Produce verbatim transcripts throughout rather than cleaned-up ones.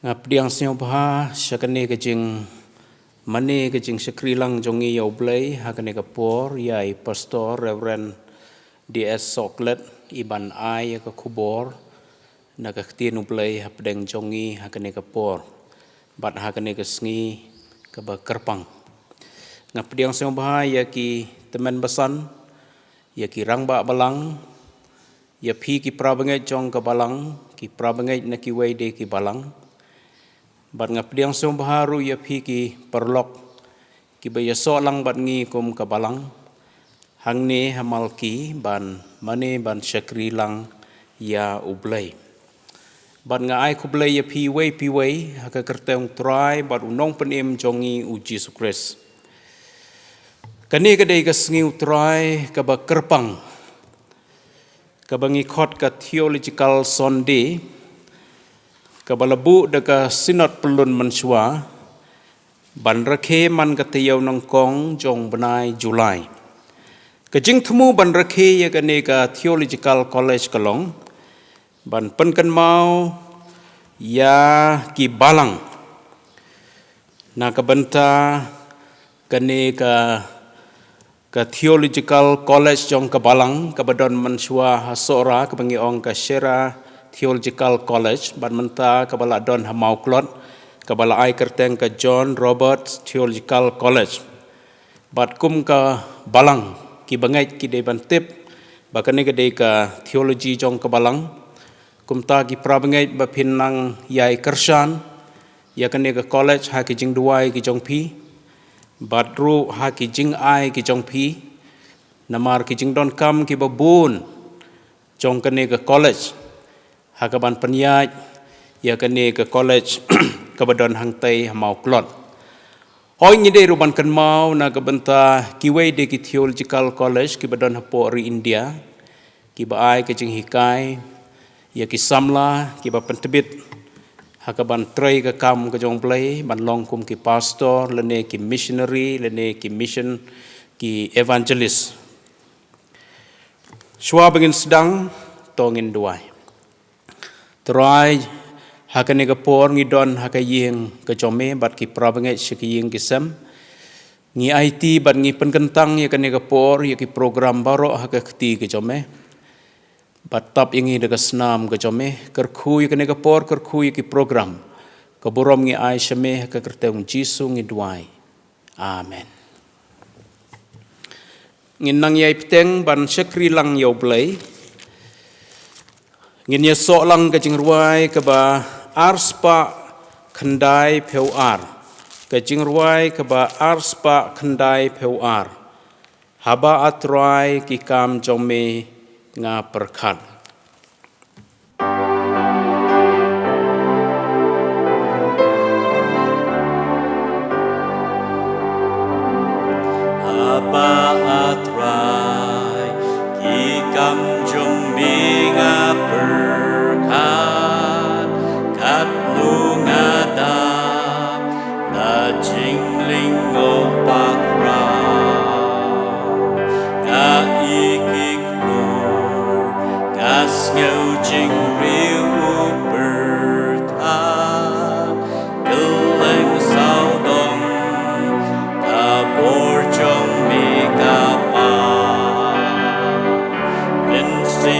Nga pdiang sngewbha sha kane ka jingmane, ka jingshakri lang jong ngi ïa U Blei ha kane ka por, ïa i Pastor Reverend D S Soklet, i ban ai ïa ka khubor na ka ktien U Blei hapdeng jong ngi ha kane ka por bad ha kane ka sngi kaba kyrpang. Nga pdiang sngewbha ïa ki tymmen basan, ïa ki rangbah balang, ïa phi ki parabangeit jong ka balang, ki parabangeit na kiwei de ki balang. Bad nga pdiang sngewbha ruh ïa phi ki paralok kiba ïasoh lang bad ngi kum ka balang hangne ha Malki ban mane ban shakri lang ïa U Blei. Bad nga ai khublei ïa phi iwei pa iwei ha ka kyrteng U Trai bad U Nongpynim jong ngi U Jisu Khrist. Kane ka dei ka sngi U Trai kaba kyrpang, kaba ngi khot ka Theological Sunday, kaba la buh da ka Synod Pyllun mynshuwa ban rakhe man ka taïew nyngkong jong bnai July. Ka jingthmu ban rakhe ïa kane ka Theological College ka long ban pynkynmaw ïa ki balang na ka bynta kane ka, ka Theological College jong ka balang, kaba don mynshuwa ha Sohra, kaba ngi ong ka Shera Theological College, bad mynta kaba la don ha Mawklot, kaba la ai kyrteng ka John Roberts Theological College. Bad kum ka balang, ki bangeit ki dei ban tip ba kane ka dei ka theology jong ka balang. Kumta ki parabangeit, ba phin nang ïai kyrshan ïa kane ka college ha ki jingduwai ki jong phi, bad ruh ha ki jingai ki jong phi, namar ki jingdonkam kiba bun jong kane ka college ha kaban pynïaid ïa kane ka college kaba don hangtei ha Mawklot. Hooid, ngi dei ruh ban kynmaw na ka bynta kiwei de ki Theological College kiba don hapoh ri India, kiba ai ka jinghikai ïa ki samla kiba pyntbit ha kaban trei ka kam ka jong U Blei, ban long kum ki pastor lane ki missionary lane ki mission, ki evangelist. Shuwa ba ngin sdang, to ngin duwai. Trai, ha kane ka por ngi don ha ka ïing ka jong me bad ki parabangeit sha ki ïing ki sem. Ngi aiti bad ngi pynkyntang ïa kane ka por ïa ki program baroh ha ka kti ka jong me. Bad tap ïa ngi da ka snam ka jong me, kyrkhu ïa kane ka por, kyrkhu ïa ki program. Ka burom ngi ai sha me, ha ka kyrteng Jisu ngi duwai. Amen. Ngin nang ïai bteng ban shakri lang ïa U Blei. Ngin ïasoh lang ka jingrwai kaba ar spah khyndai phew ar. Ka jingrwai kaba ar spah khyndai phew ar. Haba A Trai ki kam jong me nga pyrkhat. Haba A Trai ki kam jong me nga pyrkhat, katno nga dap na jinglyngngoh bakhraw. Nga i ki khlur, nga sngew jingriew pyrthat, kylleng sawdong ka bor jong me ka pang. Mynsiem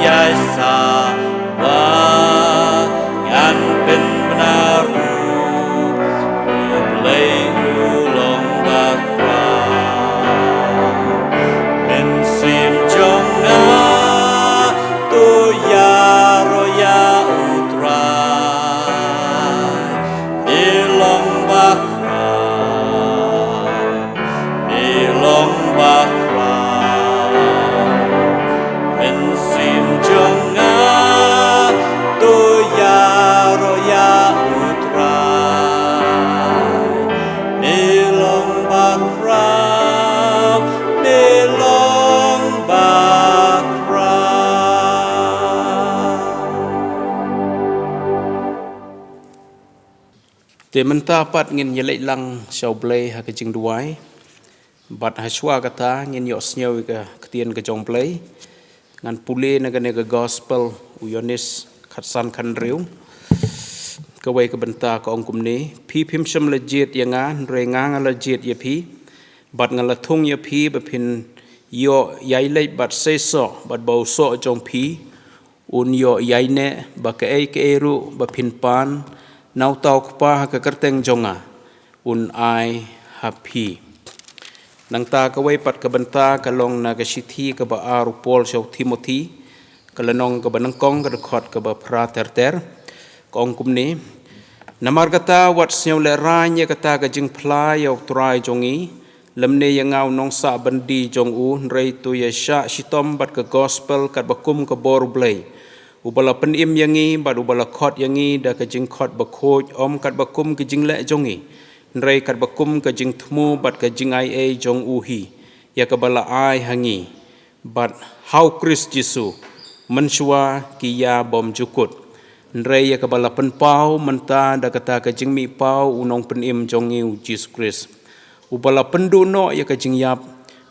Ïaid sa ba ngan pynbna ruh, U Blei u long bakhraw. Mynsiem jong nga, to ïaroh ïa U Trai. Me long bakhraw, me long bakhraw. Mynsiem jong nga, to ïaroh ïa U Trai. Me long bakhraw, me long bakhraw. Te mynta pat ngin ïaleit lang sha U Blei ha ka jingduwai. Bad ha shuwa kata ngin ïohsngew ïa ka ktien ka jong U Blei. Ngan pule na kane ka gospel u Ïoannis khatsan khathynriew. Kawei ka bynta ka ong kumne: Phi phim shym la jied ïa nga, hynrei nga nga la jied ïa phi. Bad nga la thung ïa phi ba phin ïoh ïai leit bad seisoh, bad ba u soh jong phi un ïoh ïai neh, ba kaei kaei ruh ba phin pan na uta u Kpa ha ka kyrteng jong nga, un ai ha phi. Nangta kawei pat ka bynta ka long na ka shithi kaba ar u Paul sha u Timothi, ka lynnong kaba nyngkong, ka dkhot kaba phra ter ter. Ka ong kumne: Namar kata, wat sngewlehraiñ ïa kata ka jingphla ïa U Trai jong ngi, lymne ïa nga u nongsah byndi jong u, hynrei to ïa shah shitom bad ka gospel katba kum ka bor U Blei, uba la pynim ïa ngi bad uba la khot ïa ngi da ka jingkhot bakhuid, ym katba kum ka jingleh jong ngi, hynrei katba kum ka jingthmu bad ka jingaiei jong u hi, ïa kaba la ai ha ngi. Bad ha U Khrist Jisu mynshuwa ki ïa bym ju kut, hynrei ïa kaba la pynpaw mynta da kata ka jingmihpaw u Nongpynim jong ngi u Jisu Khrist, uba la pynduh noh ïa ka jingïap,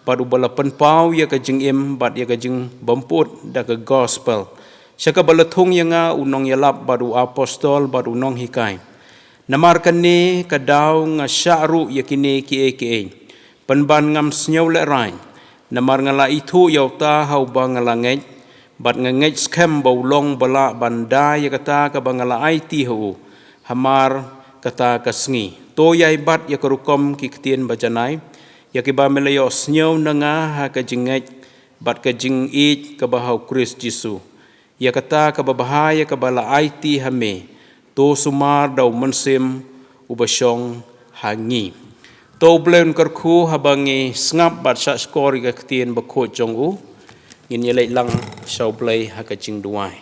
bad uba la pynpaw ïa ka jingim bad ïa ka jingbympuit da ka gospel, sha kaba la thung ïa nga u nongïalap bad u apostol bad u nonghikai. Namar kane ka daw nga shah ruh ïa kine kiei kiei, pynban ngam sngewlehraiñ. Namar nga la ithuh ïa uta ha uba nga la ngeit, bad nga ngeit skhem ba u long ba lah ban da ïa kata kaba nga la aiti ha u hamar kata ka sngi. To ïai bat ïa ka rukom ki ktien bajanai, ïa kiba me la ïohsngew na nga ha ka jingngeit bad ka jingïeit kaba ha U Khrist Jisu. Ïa kata kaba bha ïa kaba la aiti ha me, to sumar da U Mynsiem uba shong ha ngi. To U Blei un kyrkhu haba ngi sngap bad shahshkor ïa ka ktien bakhuid jong u. Ngin ïaleit lang sha U Blei ha ka jingduwai.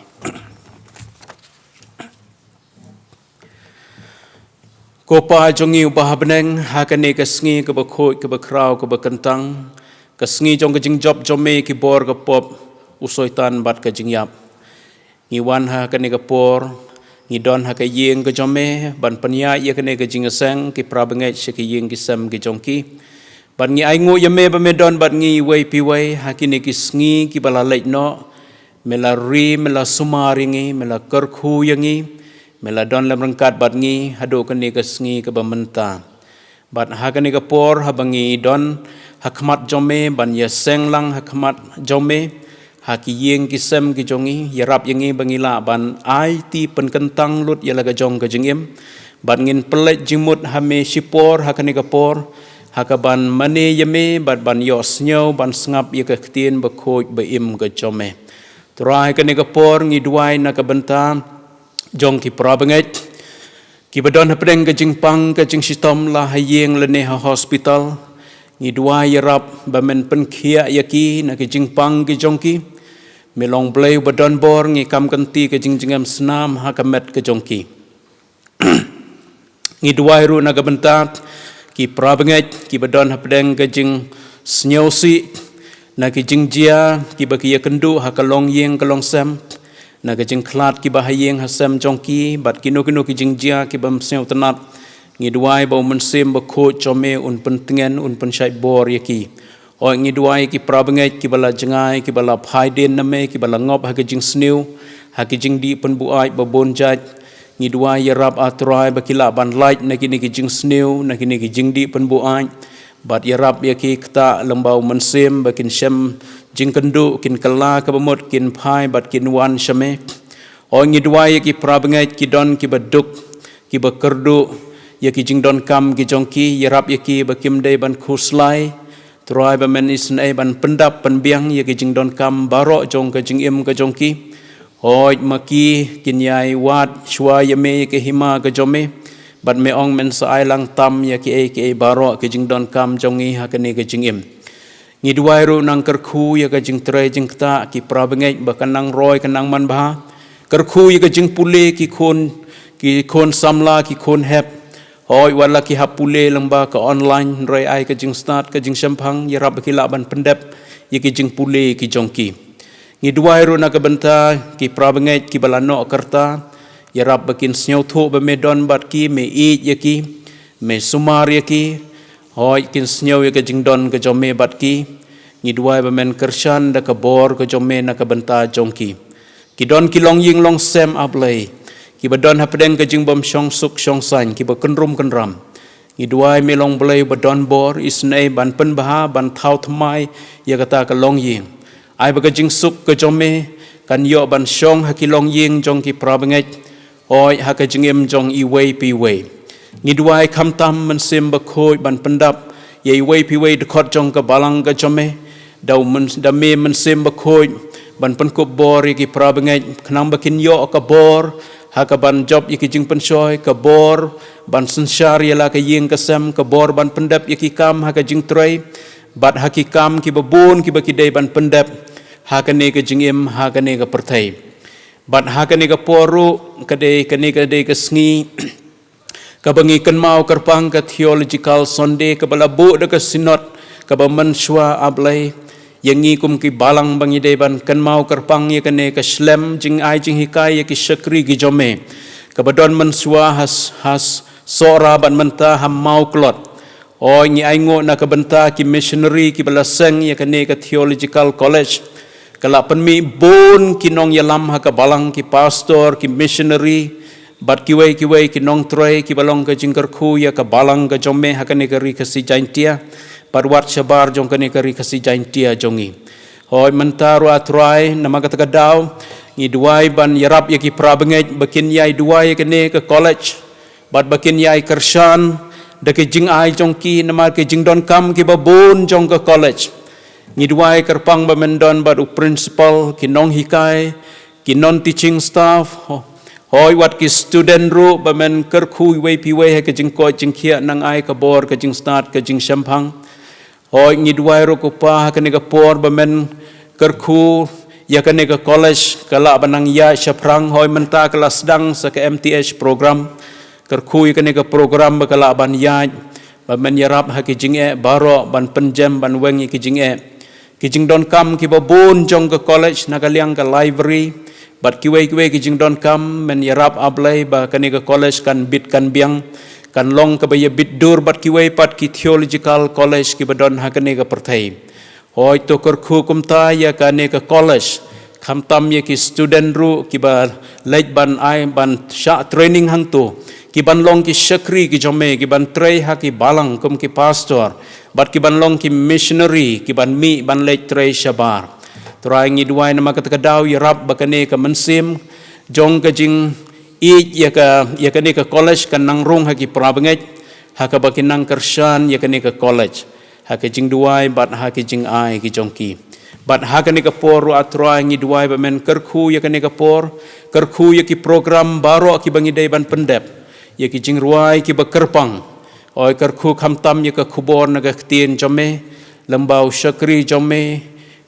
Ko Pa jong ngi uba ha bneng, ha kane ka sngi kaba khuid, kaba khraw, kaba kyntang, ka sngi jong ka jingjop jong me ki bor ka pop, u Soitan bad ka jingïap, ngi wan ha kane ka por, ngi don ha ka ïing ka jong me ban pynïaid ïa kane ka jingïaseng ki para bangeit sha ki ïing ki sem ki jong ki. Bad ngi ainguh ïa me ba me don bad ngi iwei pa iwei ha kine ki sngi kiba la leit noh. Me la ri, me la sumar ïa ngi, me la kyrkhu ïa ngi, me la don lem ryngkat bad ngi haduh kane ka sngi kaba mynta. Bad ha kane ka por haba ngi don ha khmat jong me ban ïaseng lang ha khmat jong me, ha ki ïing ki sem ki jong ngi, ïarap ïa ngi ba ngi lah ban aiti pynkyntang lut ïa la ka jong ka jingim. Bad ngin pynleit jingmut ha me shipor ha kane ka por, ha kaban mane ïa me bad ban ïohsngew ban sngap ïa ka ktien bakhuid ba im ka jong me. Trai, ha kane ka por ngi duwai na ka bynta jong ki para bangeit kiba don hapdeng ka jingpang ka jingshitom, la ha ïing lane ha hospital. Ngi duwai ïarap ba men pynkhiah ïa ki na ki jingpang ki jong ki. Me long Blei uba don bor, ngi kam kynti ka jingjngem snam ha ka met ka jong ki. Ngi duwai ruh na ka bynta ki para bangeit kiba don hapdeng ka jingsngewsih, na ki jingjia kiba ki ïakynduh ha ka longïing ka longsem, na ka jingkhlad kiba ha ïing ha sem jong ki, bad kino kino ki jingjia kiba ym sngewtynnat. Ngi duwai ba U Mynsiem Bakhuid jong me un pyntngen, un pynshait bor ïa ki. Oi, ngi duwai ki para bangeit kiba la jngai, kiba la phai dien na me, kiba la ngop ha ka jingsniew, ha ki jingdih pynbuaid ba bun jait. Ngi duwai ïarap, ah Trai, ba ki lah ban lait na kine ki jingsniew, na kine ki jingdih pynbuaid. Bad ïarap ïa ki ktah lyngba U Mynsiem ba kin shem jingkynduh, kin kylla kaba mut, kin phai bad kin wan sha me. Hooid, ngi duwai ïa ki para bangeit ki don kiba duk, kiba kyrduh ïa ki jingdonkam ki jong ki, ïarap ïa ki ba kim dei ban khuslai. Trai, ba men isynei ban pyndap pynbiang ïa ki jingdonkam baroh jong ka jingim ka jong ki. Hooid, ma ki kin ïai wad shuwa ïa me ïa ka hima ka jong me, bad me ong men sa ai lang tam ïa kiei kiei baroh ki jingdonkam jong ngi ha kane ka jingim. Ngi duwai ruh nang kyrkhu ïa ka jingtrei jingktah ki para bangeit ba kan nang roi kan nang manbha. Kyrkhu ïa ka jingpule ki khun, ki khun samla, ki khun hep. Hooid, wat la ki hap pule lyngba ka online, hynrei ai ka jingstad ka jingshemphang, ïarap ba ki lah ban pyndep ïa ki jingpule ki jong ki. Ngi duwai ruh na ka bynta ki para bangeit kiba la noh ka rta, ïarap ba kin sngewthuh ba me don bad ki, me ïeit ïa ki, me sumar ïa ki. Hooid, kin sngew ïa ka jingdon ka jong me bad ki. Ngi duwai ba men kyrshan da ka bor ka jong me na ka bynta jong ki. Ki don ki longïing longsem, A Blei, kiba don hapdeng ka jingbym shong suk shong saiñ, kiba kynrum kynram. Ngi duwai me long Blei ba don bor, isynei ban pynbha, ban thaw thymmai ïa kata ka longïing. Ai ba ka jingsuk ka jong me kan ïoh ban shong ha ki longïing jong ki para bangeit. Hooid, ha ka jingim jong iwei pa iwei. Ngi duwai khamtam Mynsiem Bakhuid ban pyndap ïa iwei pa iwei dkhot jong ka balang ka jong me. Da u myn-, da me Mynsiem Bakhuid ban pynkup bor ïa ki para bangeit, khnang ba kin ïoh ka bor ha kaban jop ïa ki jingpynshoi, ka bor ban synshar ïa la ka ïing ka sem, ka bor ban pyndep ïa ki kam ha ka jingtrei, bad ha ki kam kiba bun kiba ki dei ban pyndep ha kane ka jingim, ha kane ka pyrthei. Bad ha kane ka por ruh, ka dei, kane ka dei ka sngi kaba ngi kynmaw kyrpang ka Theological Sunday kaba la buh da ka Synod kaba mynshuwa, A Blei. Ïa ngi kum ki balang ba ngi dei ban kynmaw kyrpang ïa kane ka shlem jingai jinghikai ïa ki shakri ki jong me, kaba don mynshuwa ha s-, ha s-, Sohra bad mynta ha Mawklot. Hooid, ngi ainguh na ka bynta ki missionary kiba la seng ïa kane ka Theological College. Ka la pynmih bun ki nongïalam ha ka balang, ki pastor, ki missionary, bad kiwei kiwei ki nongtrei kiba long ka jingkyrkhu ïa ka balang ka jong me ha kane ka Ri Khasi Jaintia, bad wat shabar jong kane ka Ri Khasi Jaintia jong ngi. Hooid, mynta ruh, A Trai, namar kata ka daw, ngi duwai ban ïarap ïa ki para bangeit ba kin ïai duwai ïa kane ka college, bad ba kin ïai kyrshan da ki jingai jong ki namar ki jingdonkam kiba bun jong ka college. Ngi duwai kyrpang ba men don bad u principal, ki nonghikai, ki non-teaching staff, ho-, hooid, wat ki student ruh, ba men kyrkhu iwei pa iwei ha ka jingkoit jingkhiah, nang ai ka bor ka jingstad ka jingshemphang. Hooid, ngi duwai ruh ko Pa ha kane ka por ba men kyrkhu ïa kane ka college ka lah ban nang ïaid shaphrang. Hooid, mynta ka la sdang sa ka M T H program. Kyrkhu ïa kane ka program ba ka lah ban ïaid, ba men ïarap ha ki jingeh baroh, ban pynjem, ban weng ïa ki jingeh. Ki jingdonkam kiba bun jong ka college na ka liang ka library, bad kiwei kiwei ki jingdonkam, men ïarap, A Blei, ba kane ka college kan bit kan biang, kan long kaba ïabit dur bad kiwei pat ki theological college kiba don ha kane ka pyrthei. Hooid, to kyrkhu kumta ïa kane ka college, khamtam ïa ki student ruh kiba leit ban ai, ban shah training hangto, ki ban long ki shakri ki jong me, ki ban trei ha ki balang kum ki pastor, bad ki ban long ki missionary, ki ban mih ban leit trei shabar. Trai, ngi duwai namar kata ka daw, ïarap ba kane ka mynsiem jong ka jingïeit ïa ka, ïa kane ka college kan nang rung ha ki para bangeit, ha kaba kin nang kyrshan ïa kane ka college ha ka jingduwai bad ha ka jingai ki jong ki. Bad ha kane ka por ruh, A Trai, ngi duwai ba men kyrkhu ïa kane ka por, kyrkhu ïa ki program baroh kiba ngi dei ban pyndep, ïa ki jingrwai kiba kyrpang. Hooid, kyrkhu khamtam ïa ka khubor na ka ktien jong me, lyngba u shakri jong me,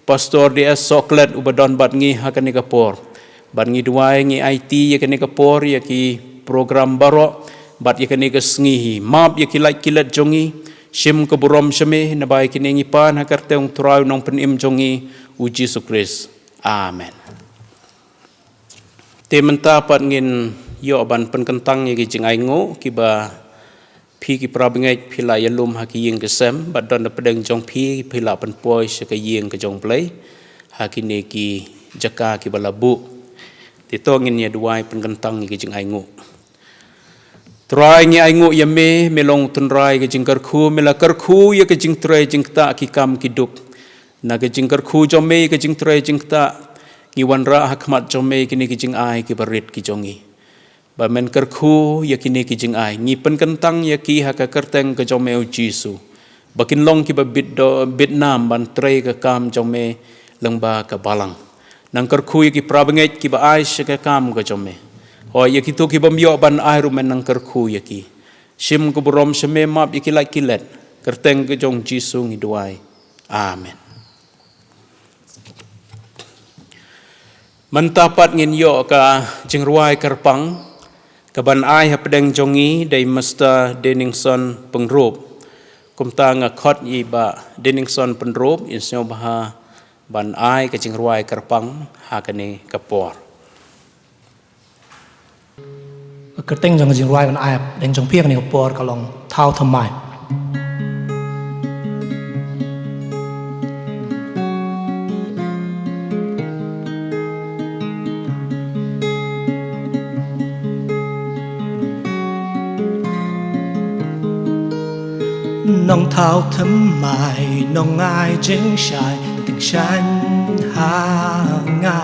Pastor D S Sohkhlet, uba don bad ngi ha kane ka por. Bad ngi duwai, ngi aiti ïa kane ka por, ïa ki program baroh, bad ïa kane ka sngi hi. Map ïa ki lait ki let jong ngi, shim ka burom sha me, naba ïa kine ngi pan ha ka kyrteng u Trai u Nongpynim jong ngi, u Jisu Khrist. Amen. Te mynta pat ngin ïoh ban pynkyntang ïa ki jingainguh kiba phi ki para bangeit phi la ïalum ha ki ïing ki sem, bad don na pdeng jong phi, phi la pynpoi sha ka ïing ka jong Blei ha kine ki jaka kiba la buh. Te to ngin ïa duwai pynkyntang ïa ki jingainguh. Trai, ngi ainguh ïa me, me long u tynrai ka jingkyrkhu, me la kyrkhu ïa ka jingtrei jingktah, ki kam ki duk. Na ka jingkyrkhu jong me, ka jingtrei jingktah, ngi wanrah ha khmat jong me kine ki jingai kiba rit ki jong ngi. Ba men kyrkhu ïa kine ki jingai, ngi pynkyntang ïa ki ha ka kyrteng ka jong me, O Jisu. Ba kin long kiba bit do, bit nam ban trei ka kam jong me lyngba ka balang. Nang kyrkhu ïa ki para bangeit kiba ai sha ka kam ka jong me. Hooid, ïa kito ki bym ïoh ban ai ruh men nang kyrkhu ïa ki. Shim ka burom sha me, map ïa ki lait ki let. Kyrteng ka jong Jisu ngi duwai. Amen. Mynta pat ngin ïoh ka jingrwai kyrpang kaban ai hapdeng jong ngi da i Mister Denningson Pyngrope. Kumta nga khot ïa i Bah Denningson Pyngrope, in sngewbha ban ai ka jingrwai kyrpang ha kane ka por. Ka kyrteng jong ka jingrwai ban ai hapdeng jong phi ha kane ka por ka long Thaw Thymmai. Nong thaw thymmai, nong ai jingshai tyngshaiñ ha nga.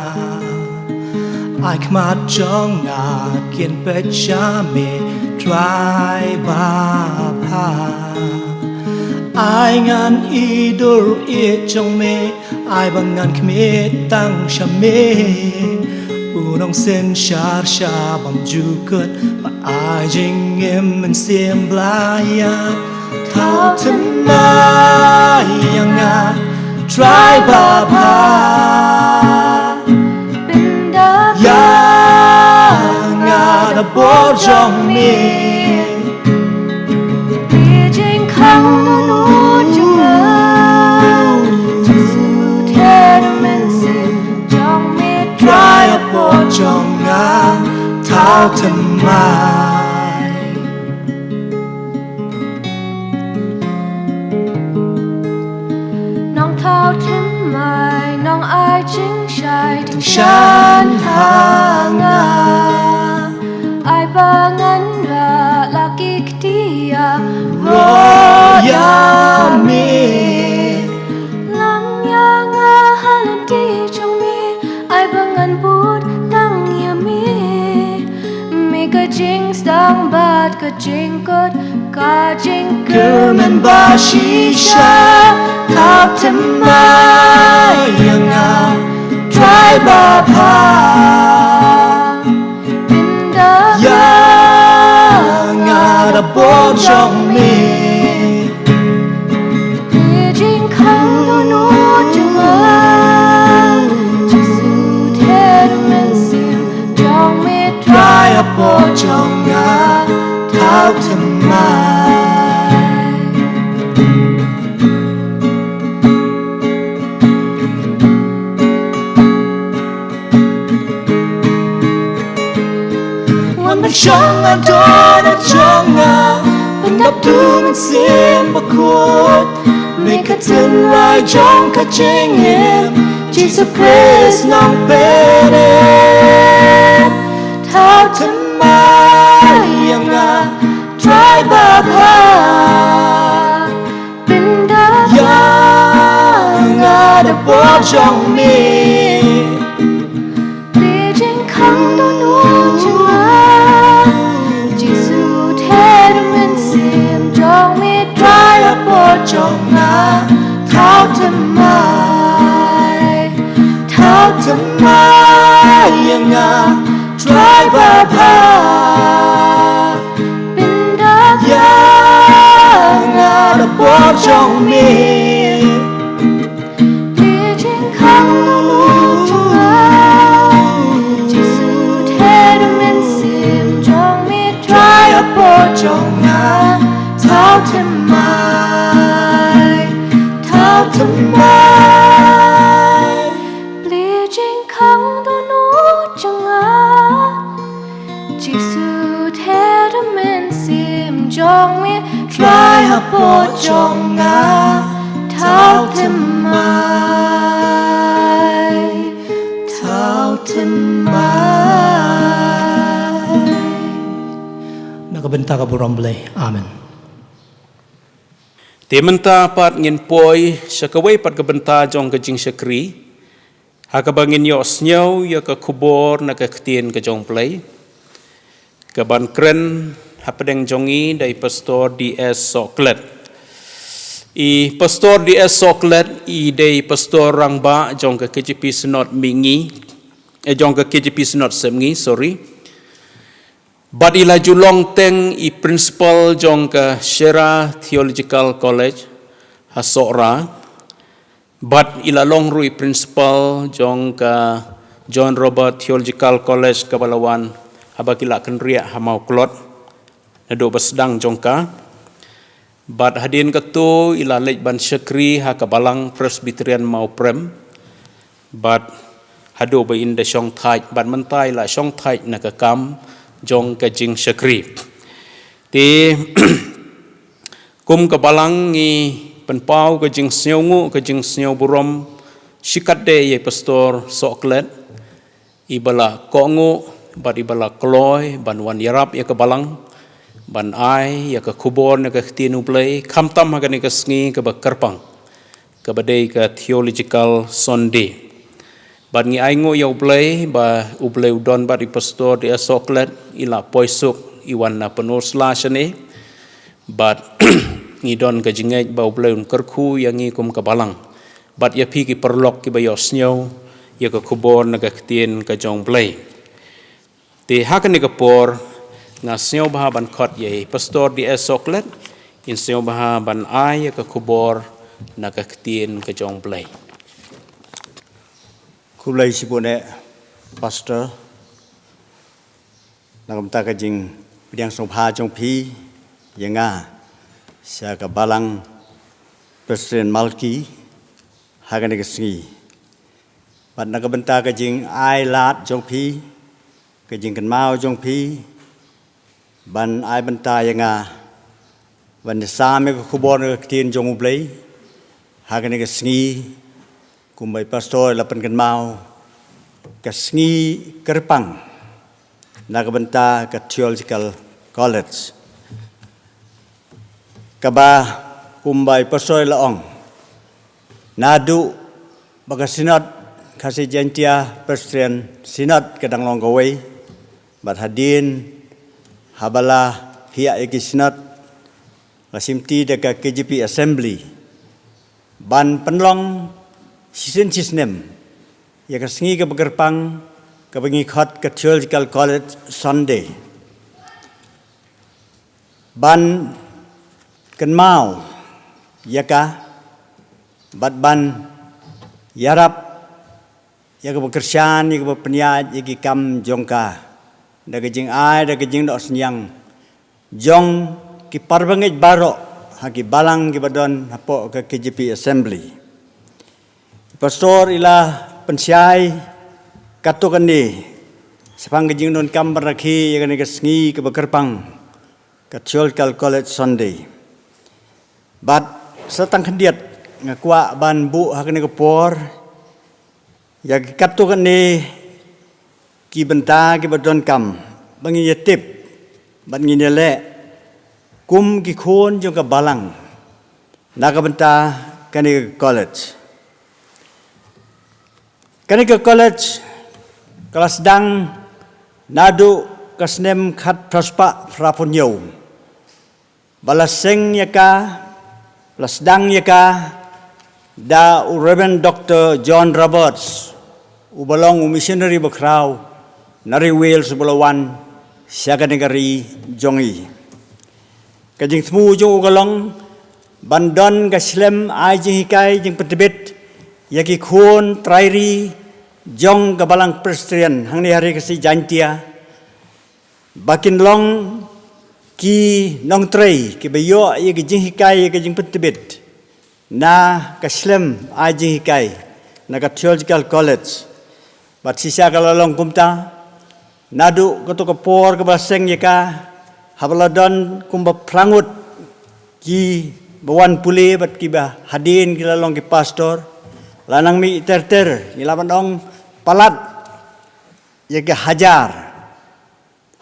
Ai khmat jong nga kin peit sha me, Trai babha. Ai ngan i dur ïeit jong me, ai ba ngan khmih tang sha me. U nongsynshar sha bymjukut, ba ai jingim mynsiem Blei ïa. Thaw thymmai ïa nga, Trai babha. Pynda ïa nga da bor jong me. Plie jingkhang dohnud jong nga, Jisu, ther mynsiem jong me. Trai ha bor jong nga, thaw thymmai. Nong thaw thymmai, nong ai jingshai tyngshaiñ ha nga. Ai ba ngan rah la ki kti ïaroh ïa me. Lang ïa nga ha lynti jong me, ai ba ngan bud tang ïa me. Me ka jingsdang bad ka jingkut, ka jingkyrmen ba shisha. Thaw thymmai ïa nga, Trai babha. Pynda ïa nga da bor jong me. Plie jingkhang dohnud jong nga, Jisu, ther mynsiem jong me. Trai ha bor jong nga, thaw thymmai. Wan ban shong ha dohnud jong nga, pyndap tu Mynsiem Bakhuid. Me ka tynrai jong ka jingim, Jisu Khrist Nongpynim. Thaw thymmai ïa nga, Trai babha. Pynda ïa nga da bor jong me. Plie jingkhang dohnud jong nga, Jisu, ther mynsiem jong me. Trai ha bor jong nga, thaw thymmai. Thaw thymmai ïa nga, Trai babha. Pynda ïa nga da bor jong me. Plie jingkhang dohnud jong nga, Jisu, ther mynsiem jong me. Trai ha bor jong nga, thaw thymmai. Thaw thymmai. Plie jingkhang dohnud jong nga, Jisu, ther mynsiem jong me. Trai ha bor jong nga, thaw thymmai. Thaw thymmai. Na ka bynta ka burom Blei. Amen. Te mynta pat ngin poi sha kawei pat ka bynta jong ka jingshakri, ha kaba ngin ïohsngew ïa ka khubor na ka ktien ka jong U Blei, kaban kren hapdeng jong ngi da i Pastor D S Sohkhlet. I Pastor D S Sohkhlet i dei i Pastor rangbah jong ka K J P Synod Mihngi, eh, jong ka K J P Synod Sepngi, sorry. Bad i la ju long teng i Principal jong ka Shera Theological College ha Sohra. Bad i la long ruh i Principal jong ka John Roberts Theological College kaba la wan haba ki la kynriah ha Mawklot naduh ba sdang jong ka. Bad hadien katto i la leit ban shakri ha ka Balang Presbyterian Mawprem. Bad haduh ba in da shong thait, bad mynta i la shong thait na ka kam jong ka jingshakri. Te kum ka Balang ngi pynpaw ka jingsngewnguh, ka jingsngewburom shikatdei ïa i Pastor Sohkhlet, iba la kohnguh bad iba la kloi ban wan ïarap ïa ka Balang, ban ai ïa ka khubor na ka ktien U Blei, khamtam ha kane ka sngi kaba kyrpang, kaba dei ka Theological Sunday. Bad ngi ainguh ïa U Blei ba U Blei u don bad i Pastor D S Sohkhlet, i la poi suk, i wan na Pynursla shane. Bad ngi don ka jingngeit ba U Blei un kyrkhu ïa ngi kum ka Balang, bad ïa phi ki paralok kiba ïohsngew ïa ka khubor na ka ktien ka jong U Blei. Te ha kane ka por nga sngewbha ban khot ïa i Pastor D S Sohkhlet, in sngewbha ban ai ïa ka khubor na ka ktien ka jong U Blei. Khublei shibun eh, Pastor, na ka bynta ka jingpdiang sngewbha jong phi ïa nga sha ka Balang Presbyterian Malki ha kane ka sngi. Bad na ka bynta ka jingai lad jong phi, ka jingkynmaw jong phi, ban ai bynta ïa nga ban ïasam ïa ka khubor na ka ktien jong U Blei ha kane ka sngi, kumba i Pastor i la pynkynmaw, ka sngi kyrpang na ka bynta ka Theological College, kaba kumba i Pastor i la ong, naduh ba ka Synod Khasi Jaintia Presbyterian Synod ka dang long kawei, bad hadien haba la phiah ïa ki Synod, la shimti da ka K J P Assembly ban pynlong shisien shisnem ïa ka sngi kaba kyrpang, kaba ngi khot ka Theological College Sunday, ban kynmaw ïa ka, bad ban ïarap ïa kaba kyrshan, ïa kaba pynïaid ïa ki kam jong ka, da ka jingai, da ka jingnoh synñiang jong ki parabangeit baroh ha ki Balang kiba don hapoh ka K J P Assembly. Pastor i la pynshai katto katne shaphang ka jingdonkam ban rakhe ïa kane ka sngi kaba kyrpang, ka Theological College Sunday. Bad sa tang khyndiat nga kwah ban buh ha kane ka por ïa ki katto katne ki bynta kiba donkam ba ngin ïa tip bad ngin ïa leh kum ki khun jong ka Balang na ka bynta kane ka college. Kane ka college ka la sdang naduh ka snem khatphra spah phraphew hynñiew, ba la seng ïa ka, la sdang ïa ka da u Reverend Doctor John Roberts, uba long u missionary bakhraw na ri Wales uba la wan sha kane ka ri jong ngi. Ka jingthmu jong u ka long ban don ka shlem ai jinghikai jingpyntbit ïa ki khun trai ri jong ka Balang Presbyterian hangne ha Ri Khasi Jaintia, ba kin long ki nongtrei kiba ïoh ïa ki jinghikai, ïa ki jingpyntbit na ka shlem ai jinghikai na ka Theological College. Bad shisha ka la long kumta, naduh kato ka por kaba la seng ïa ka, haba la don kumba phra ngut kiba wan pule bad kiba hadien ki la long ki pastor, la nang mih ter ter, ngi lah ban ong palat ïa ki hajar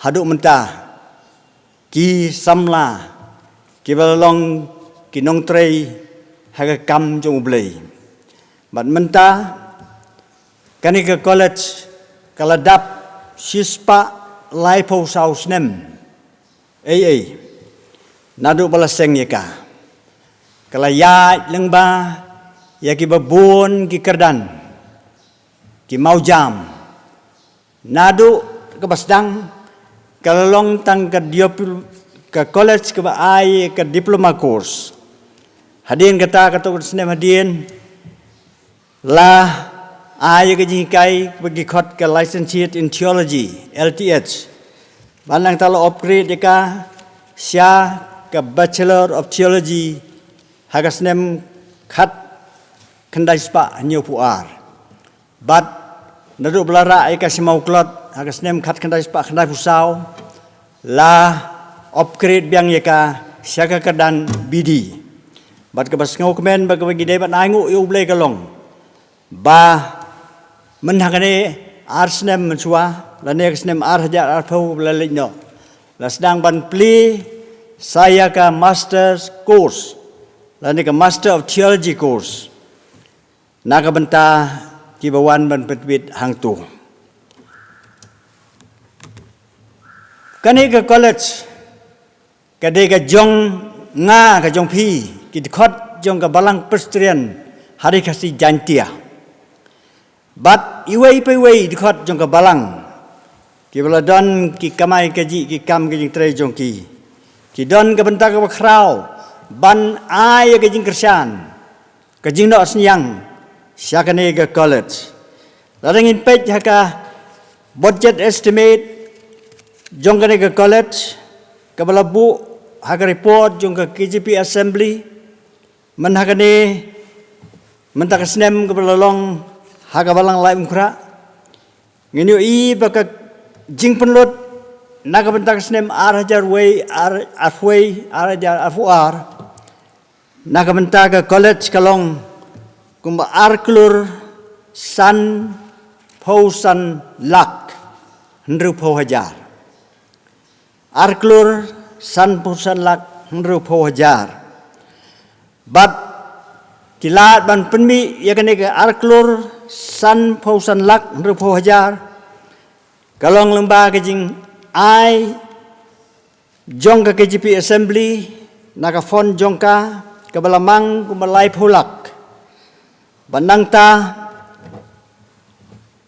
haduh mynta ki samla kiba la long ki nongtrei ha ka kam jong U Blei. Bad mynta kane ka college ka la dap shispah laiphew saw snem. Ei ei. Naduh ba la seng ïa ka, ka la ïaid lyngba ïa ki babun ki kyrdan, ki mawjam. Naduh kaba sdang ka la long tang ka diop-, ka college kaba ai ka diploma course. Hadien kata, katto katne snem hadien, la ai ka jinghikai ba ki khot ka Licentiate in Theology, L T H. Bad nangta la upgrade ïa ka sha ka Bachelor of Theology ha ka snem khat khyndai spah hynñiewphew ar. Bad naduh ba la rah ïa ka sha Mawklot ha ka snem khat khyndai spah khyndaiphew saw, la upgrade biang ïa ka sha ka kyrdan B D. Bad kaba sngewkmen bad kaba ngi dei ban ainguh ïa U Blei ka long ba mynha kane ar snem mynshuwa, lane ka snem ar hajar arphew ba la leit noh, la sdang ban plie sa ïa ka master's course, lane ka Master of Theology course, na ka bynta kiba wan ban pyntbit hangto. Kane ka college ka dei ka jong nga, ka jong phi, ki dkhot jong ka Balang Presbyterian Hari Khasi Jaintia. Bad iwei pa iwei dkhot jong ka Balang, kiba la don ki kamai kajih, ki kam ka jingtrei jong ki, ki don ka bynta kaba khraw ban ai ïa ka jingkyrshan, ka jingnoh synñiang sha kane ka college. Lada ngin peit ha ka budget estimate jong kane ka college, kaba la buh ha ka report jong ka K J P Assembly, mynha kane, mynta ka snem kaba la long ha ka Balang Laitumkhrah, ngin ïohi ba ka jingpynlut na ka bynta ka snem ar hajar wei, ar, arphew wei, ar hajar arphew ar, na ka bynta ka college ka long kumba ar klur sanphew san lak hynriewphew hajar. Ar klur sanphew san lak hynriewphew hajar. Bad ki lad ban pynmih ïa kane ka ar klur sanphew san lak hynriewphew hajar, ka long lyngba ka jingai jong ka K J P Assembly na ka fund jong ka, kaba la mang kumba laiphew lak. Bad nangta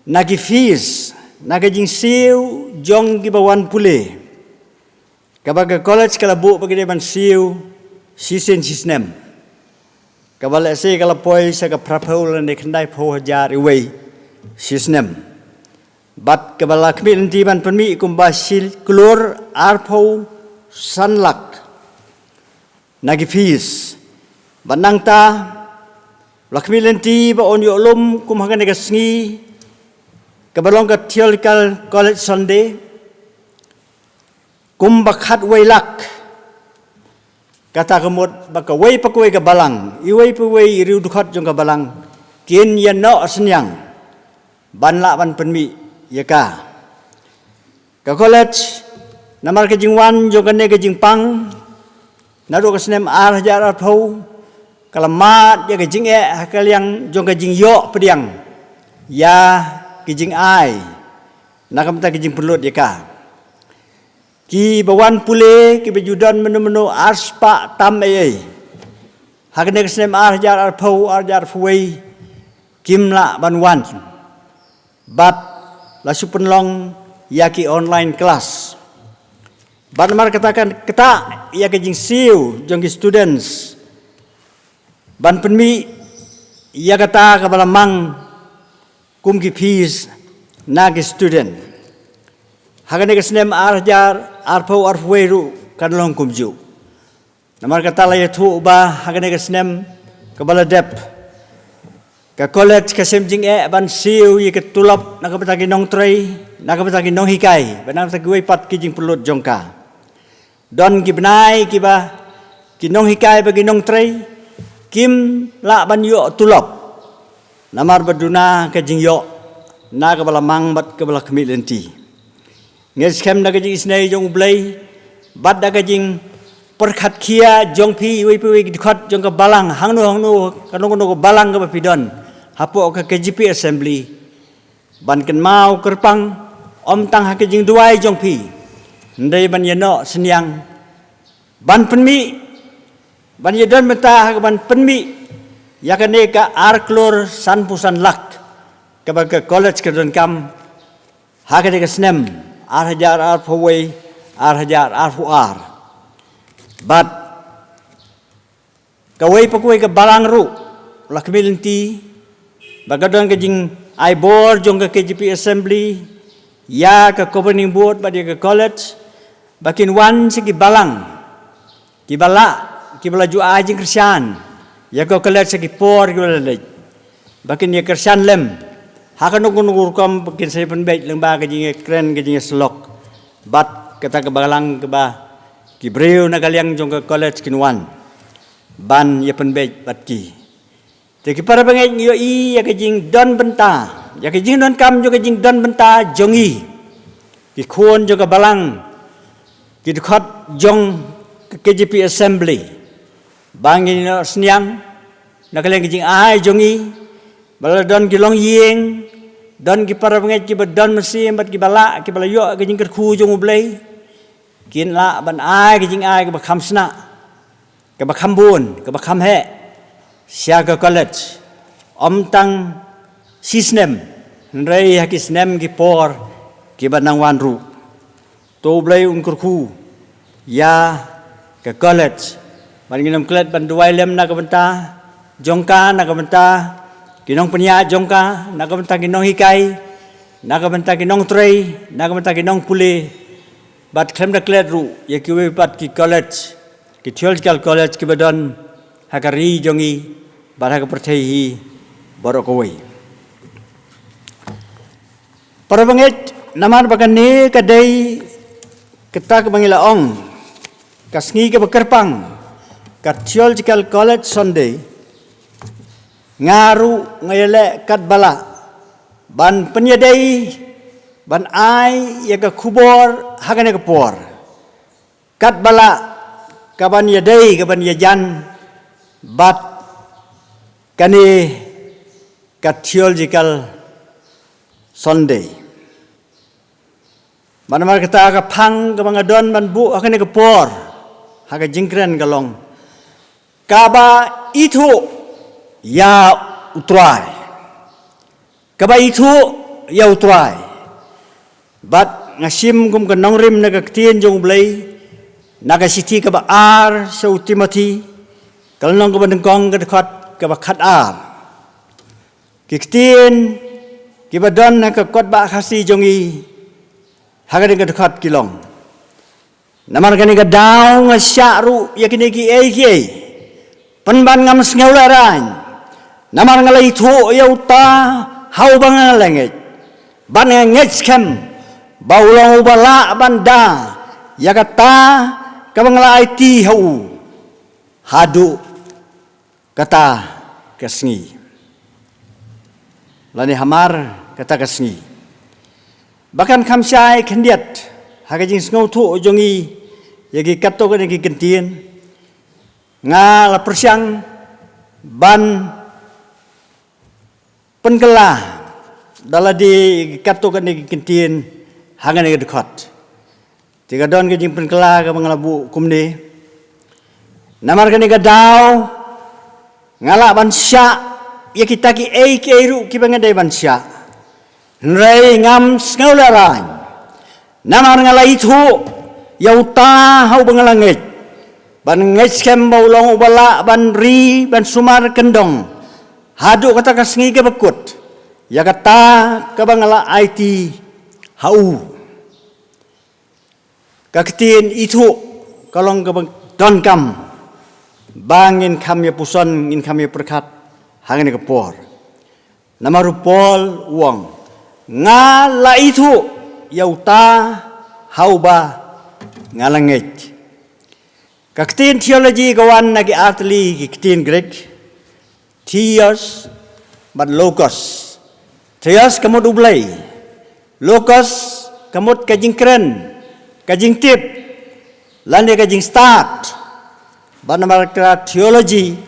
na ki fees, na ka jingsiew jong kiba wan pule, kaba ka college ka la buh ba ki dei ban siew shisien shisnem, kaba lehse ka la poi sha ka phraphew lane khyndaiphew hajar iwei shisnem. Bad kaba la khmih lynti ban pynmih kumba shi klur arphew san lak na ki fees. Bad nangta la khmih lynti ba un ïoh lum kum ha kane ka sngi kaba long ka Theological College Sunday, kumba khatwei lak. Kata ka mut ba kawei pa kawei ka balang, iwei pa iwei i riew dkhot jong ka balang, kin ïa noh synñiang ban lah ban pynmih ïa ka. Ka college, namar ka jingwan jong kane ka jingpang naduh ka snem ar hajar arphew, ka la mad ïa ka jingeh ha ka liang jong ka jingïoh pdiang ïa ki jingai na ka bynta ki jingpynlut ïa ka. Kiba wan pule, kiba ju don mynno mynno ar spah tam ei ei ha kane ka snem ar hajar arphew, ar hajar arphew wei, kim lah ban wan. Bad la shu pynlong ïa ki online class. Bad namar kata kan, kata ïa ka jingsiew jong ki students ban pynmih ïa kata kaba la mang kum ki fees na ki student. Ha kane ka snem ar hajar arphew arphew wei ruh kan long kumjuh. Namar kata la ïathuh ba ha kane ka snem kaba la dep, ka college ka shem jingeh ban siew ïa ka tulop na ka bynta ki nongtrei, na ka bynta ki nonghikai, bad na ka bynta kiwei pat ki jingpynlut jong ka. Don ki bnai kiba ki nonghikai bad ki nongtrei kim lah ban ïoh tulop namar ba duna ka jingïoh na kaba la mang bad kaba la khmih lynti. Ngi skhem da ka jingisynei jong U Blei bad da ka jing pyrkhat khia jong phi, iwei pa iwei ki dkhot jong ka balang, hangno hangno, kano kano ka balang kaba phi don hapoh ka K J P Assembly, ban kynmaw kyrpang, ym tang ha ka jingduwai jong phi, hynrei ban ïa noh synñiang, ban pynmih, ban ïa don bynta ha ka ban pynmih ïa kane ka ar klur sanphew san lak kaba ka college ka donkam ha kane ka snem ar hajar arphew wei, ar hajar arphew ar. Bad kawei pa kawei ka balang ruh la khmih lynti ba ka don ka jingai bor jong ka K J P Assembly ïa ka governing board bad ïa ka college ba kin wan sha ki balang kiba lah, kiba la ju ai jingkyrshan ïa ka college sha ki por kiba la leit, ba kin ïa kyrshan lem ha kano kano ka rukom, ba kin sa ïa pynbeit lyngba ka jingïakren, ka jingïasyllok bad kata ka balang kaba ki briew na ka liang jong ka college kin wan ban ïa pynbeit bad ki. Te ki para bangeit, ngi ïohi ïa ka jingdon bynta, ïa ka jingdonkam jong ka jingdon bynta jong ngi ki khun jong ka balang, ki dkhot jong ka K J P Assembly, ba ngin ïa noh synñiang na ka liang ka jingai jong ngi, ba la don ki longïing, don ki para bangeit kiba don mynsiem bad kiba lah, kiba la ïoh ka jingkyrkhu jong U Blei, kin lah ban ai ka jingai kaba kham shnah, kaba kham bun, kaba kham heh sha ka college, ym tang shi snem, hynrei ha ki snem ki por kiba nang wan ruh. To U Blei un kyrkhu ïa ka college, ban ngin ym klet ban duwai lem na ka bynta jong ka, na ka bynta ki nongpynïaid jong ka, na ka bynta ki nonghikai, na ka bynta ki nongtrei, na ka bynta ki nongpule, bad khlem da klet ruh ïa kiwei pat ki college, ki theological college kiba don ha ka ri jong ngi bad ha ka pyrthei hi baroh kawei. Para bangeit, namar ba kane ka dei kata kaba ngi la ong ka sngi kaba kyrpang, ka Theological College Sunday, nga ruh nga ïaleh katba lah ban pynïadei, ban ai ïa ka khubor ha kane ka por, katba lah ka ban ïadei, ka ban ïajan bad kane ka Theological Sunday. Bad namar kata, ka phang kaba nga don ban buh ha kane ka por, ha ka jingkren, ka long kaba ithuh ïa U Trai. Kaba ithuh ïa U Trai. Bad nga shim kum ka nongrim na ka Ktien jong U Blei, na ka shithi kaba ar sha u Timothi, ka lynnong kaba nyngkong, ka dkhot kaba khatar. Ki ktien kiba don ha ka kot ba Khasi jong ngi ha kane ka dkhot ki long: Namar kane ka daw nga shah ruh ïa kine kiei kiei, pynban ngam sngewlehraiñ. Namar nga la ithuh ïa uta ha uba nga la ngeit, bad nga ngeit skhem ba u long uba lah ban da ïa kata kaba nga la aiti ha u, haduh kata ka sngi, lane hamar kata ka sngi. Ba kan kham shai khyndiat ha ka jingsngewthuh jong ngi ïa ki katto katne ki kyntien, nga la pyrshang ban pynkylla da lade ïa ki katto katne ki kyntien ha kane ka dkhot. Te ka don ka jingpynkylla kaba nga la buh kumne: Namar kane ka daw nga lah ban shah ïa kita kiei kiei ruh kiba nga dei ban shah, hynrei ngam sngewlehraiñ. Namar nga la ithuh ïa uta ha uba nga la ngeit, bad nga ngeit skhem ba u long uba lah ban ri ban sumar kyndong haduh kata ka sngi kaba kut ïa kata kaba nga la aiti ha u. Ka ktien ithuh ka long kaba donkam ba ngin kham ïa puson, ngin kham ïa pyrkhat ha kane ka por. Namar u Paul u ong, nga la ithuh ïa uta ha uba nga la ngeit. Ka ktien theology ka wan na ki artylli ki ktien Greek, theos bad logos. Theos ka mut U Blei, logos ka mut ka jingkren, ka jingtip, lane ka jingstad. Bad namar ka theology,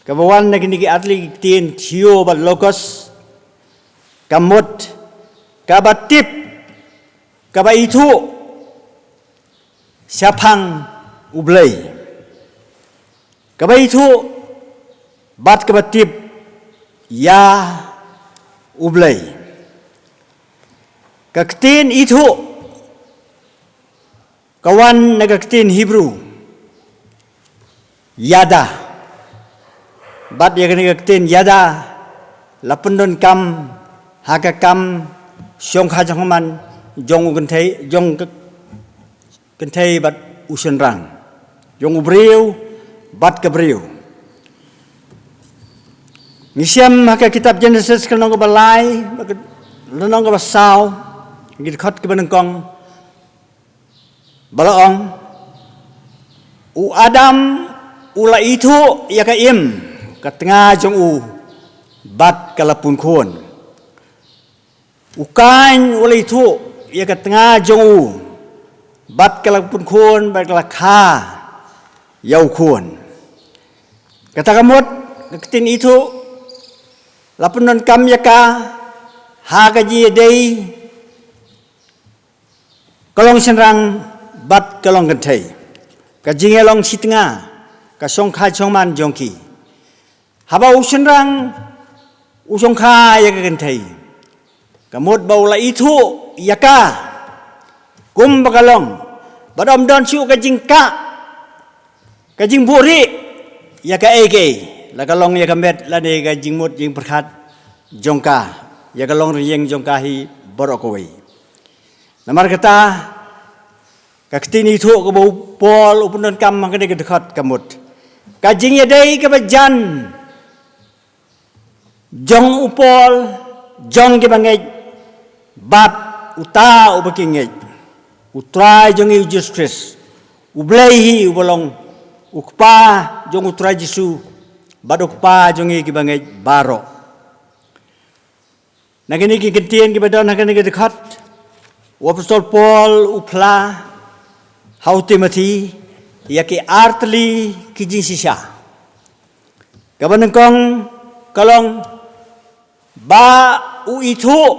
kaba wan na kine ki artylli ki ktien theo bad logos, ka mut kaba tip, kaba ithuh shaphang U Blei, kaba ithuh bad kaba tip ïa U Blei. Ka ktien ithuh ka wan na ka ktien Hebrew yada. Bad ïa kane ka ktien yada la pyndonkam ha ka kam shongkha shongman jong u kynthei, jong ka kynthei bad u shynrang, jong u briew bad ka briew. Ngi shem ha ka kitab Genesis ka lynnong kaba lai, ka lynnong kaba saw, ki dkhot kiba nyngkong, ba la ong, u Adam u la ithuh ïa ka im, ka tnga jong u, bad ka la pun khun. U Kain u la ithuh ïa ka tnga jong u, bad ka la pun khun, bad ka la kha ïa u khun. Kata ka mut, ka ktien ithuh la pyndonkam ïa ka ha ka jingïadei ka long shynrang bad ka long kynthei, ka jingïalong shi tnga, ka shongkha shongman jong ki. Haba u shynrang u shongkha ïa ka kynthei, ka mut ba u la ithuh ïa ka kumba ka long, bad ym don shuh ka jingkah, ka jingbuhrieh ïa kaei kaei, la ka long ïa ka met lane ka jingmut jingpyrkhat jong ka, ïa ka longrynïeng jong ka hi baroh kawei. Namar kata, ka ktien ithuh kaba u Paul u pyndonkam ha kane ka dkhot ka mut ka jingïadei kaba jan jong u Paul, jong ki bangeit bad uta uba ki ngeit, U Trai jong ngi U Jisu Khrist, U Blei hi uba long U Kpa jong U Trai Jisu bad U Kpa jong ngi ki bangeit baroh. Na kine ki ktien kiba don ha kane ka dkhot, u Apostol Paul u phla ha u Timothi ïa ki artylli ki jingshisha. Kaba nyngkong ka long ba u ithuh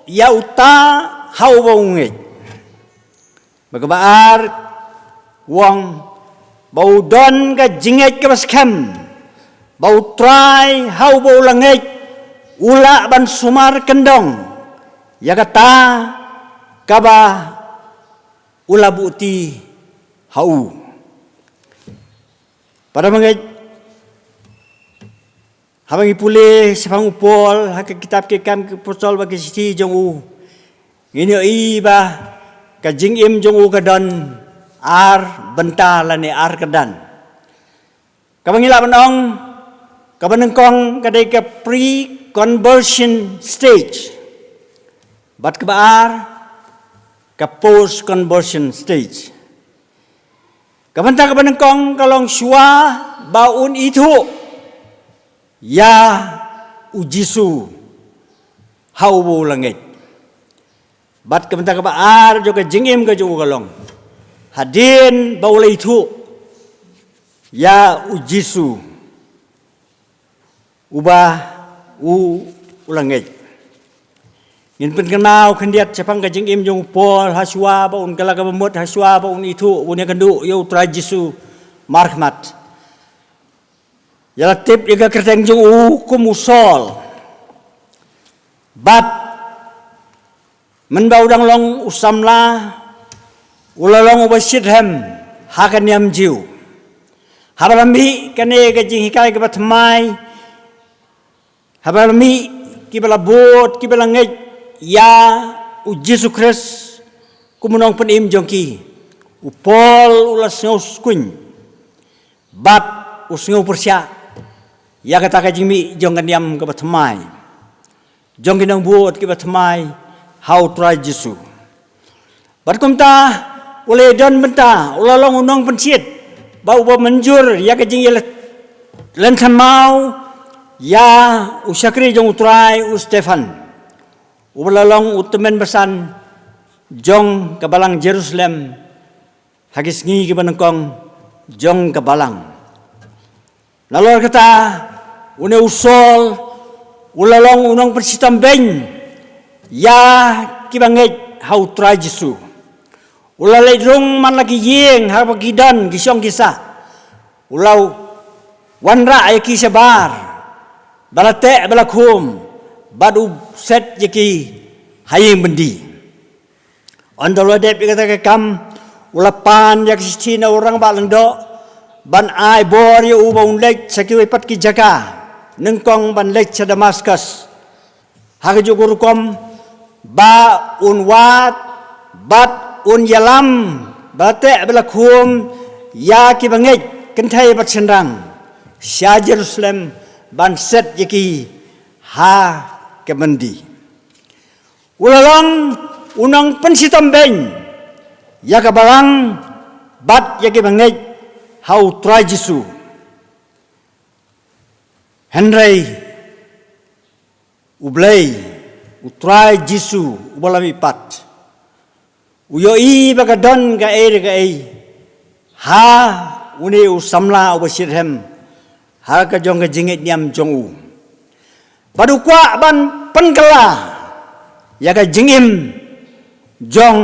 ïa uta ha uba u ngeit. Bad kaba ar, u ong ba u don ka jingngeit kaba skhem ba U Trai ha uba u la ngeit u lah ban sumar kyndong ïa kata kaba u la buhti ha u. Para bangeit, haba ngi pule shaphang u Paul ha ka kitab Ki Kam ki Apostol bad ki shithi jong u, ngin ïohi ba ka jingim jong u ka don ar bynta lane ar kyrdan. Kaba ngi lah ban ong, kaba nyngkong ka dei ka pre-conversion stage, bad kaba ar ka post-conversion stage. Ka bynta kaba nyngkong ka long shuwa ba un ithuh ïa U Jisu ha uba u la ngeit. Bad ka bynta kaba ar jong ka jingim ka jong u ka long hadien ba u la ithuh ïa U Jisu uba u u la ngeit. Ngin pynkynmaw khyndiat shaphang ka jingim jong u Paul ha shuwa ba un kylla kaba mut, ha shuwa ba un ithuh, un ïakynduh ïa U Trai Jisu markhmat. Ïa la tip ïa ka kyrteng jong u kum u Saul. Bad mynba u dang long u samla, u la long uba shitrhem ha ka niam Jiw. Haba la mih kane ka jinghikai kaba thymmai, haba la mih kiba la bud, kiba la ngeit ïa U Jisu Khrist kum u nongpynim jong ki, u Paul u la sngew skuiñ bad u sngew pyrshah ïa kata ka jingmih jong ka niam kaba thymmai, jong ki nongbud kiba thymmai ha U Trai Jisu. Bad kumta u la ïadon bynta, u la long u nongpynshit bad uba mynjur ïa ka jingïaleh lynthamaw ïa u shakri jong U Trai u Stephan, uba la long u tymmen basan jong ka balang Jerusalem ha ki sngi kiba nyngkong jong ka balang. Nalor kata, une u Saul u la long u nongpynshitom bein ïa ki bangeit ha u Trai Jisu. U la leit rung man la ki ïing ha ba ki don ki shong ki sah. U la wanrah ïa ki shabar ba la teh ba la khum bad u set ïa ki ha ïing byndi. Ynda u la dep ïa kata ka kam, u la pan ïa ka shithi na u rangbah lyngdoh ban ai bor ïa u ba un leit sha kiwei pat ki jaka, nyngkong ban leit sha Damaskus. Ha kajuh ka rukom ba un wad bad un ïalam ba la teh ba la khum ïa ki bangeit kynthei bad shynrang sha Jerusalem ban set ïa ki ha ka byndi. U la long u nongpynshitom bein ïa ka balang bad ïa ki bangeit ha u Trai Jisu. Hynrei U Blei, u Trai Jisu uba la mihpat, u ïohi ba ka don kaei re kaei ha une u samla uba shitrhem ha ka jong ka jingngeit niam jong u. Bad u kwah ban pynkylla ïa ka jingim jong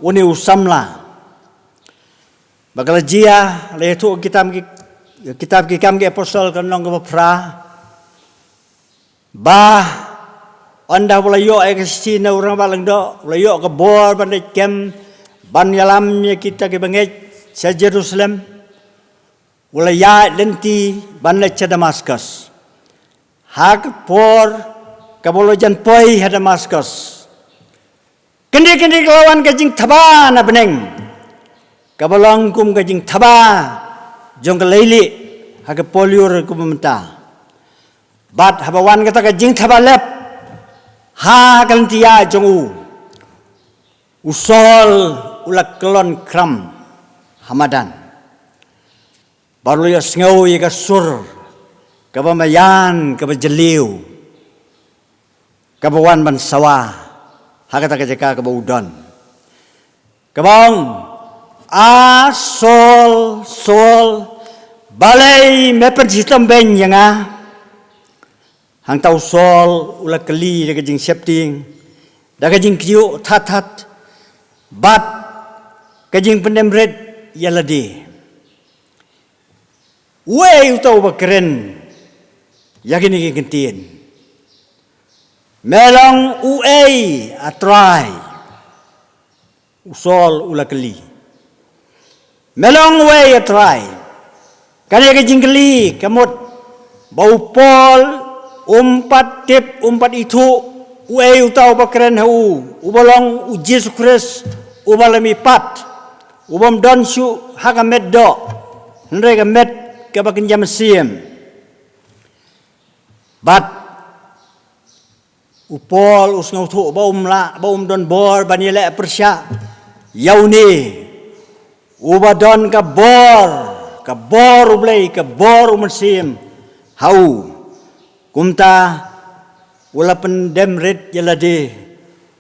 une u samla. Ba ka la jia, la ïathuh kitab ki, kitab ki Kam ki Apostol ka lynnong kaba phra. Ba ynda u la ïoh ïa ka shithi na u rangbah lyngdoh, u la ïoh ka bor ban leit kem ban ïalam ïa kita ki bangeit sha Jerusalem. U la ïaid lynti ban leit sha Damaskus. Ha ka por kaba u la jan poi ha Damaskus, kynde kynde ka la wan ka jingthaba na bneng kaba long kum ka jingthaba jong ka leilieh ha ka por lyiur kaba mynta. Bad haba wan kata ka jingthaba lep ha ka lynti ïaid jong u, u Saul u la kyllon kram ha madan. Bad u la ïohsngew ïa ka sur kaba maïan, kaba jylliew, kaba wan ban sawa ha kata ka jaka kaba u don, kaba ong, "A Saul, Saul, balei me pynshitom bein ïa nga?" Hangta u Saul u la kylli da ka jingsheptieng, da ka jingkyiuh that that bad ka jingpyndem rit ïa lade. Uei uta uba kren ïa kine ki kyntien? Me long uei, a Trai? U Saul u la kylli. Me long uei, a Trai? Kane ka jingkylli ka mut ba u Paul um pat tip, um pat ithuh uei uta uba kren ha u, uba long u Jisu Khrist uba la mihpat, ubym don shuh ha ka met doh, hynrei ka met kaba kynja mynsiem. Bad u Paul u sngewthuh ba um lah, ba um don bor ban ïaleh pyrshah ïa une uba don ka bor, ka bor U Blei, ka bor U Mynsiem ha u. Kumta u la pyndem rit ïa lade,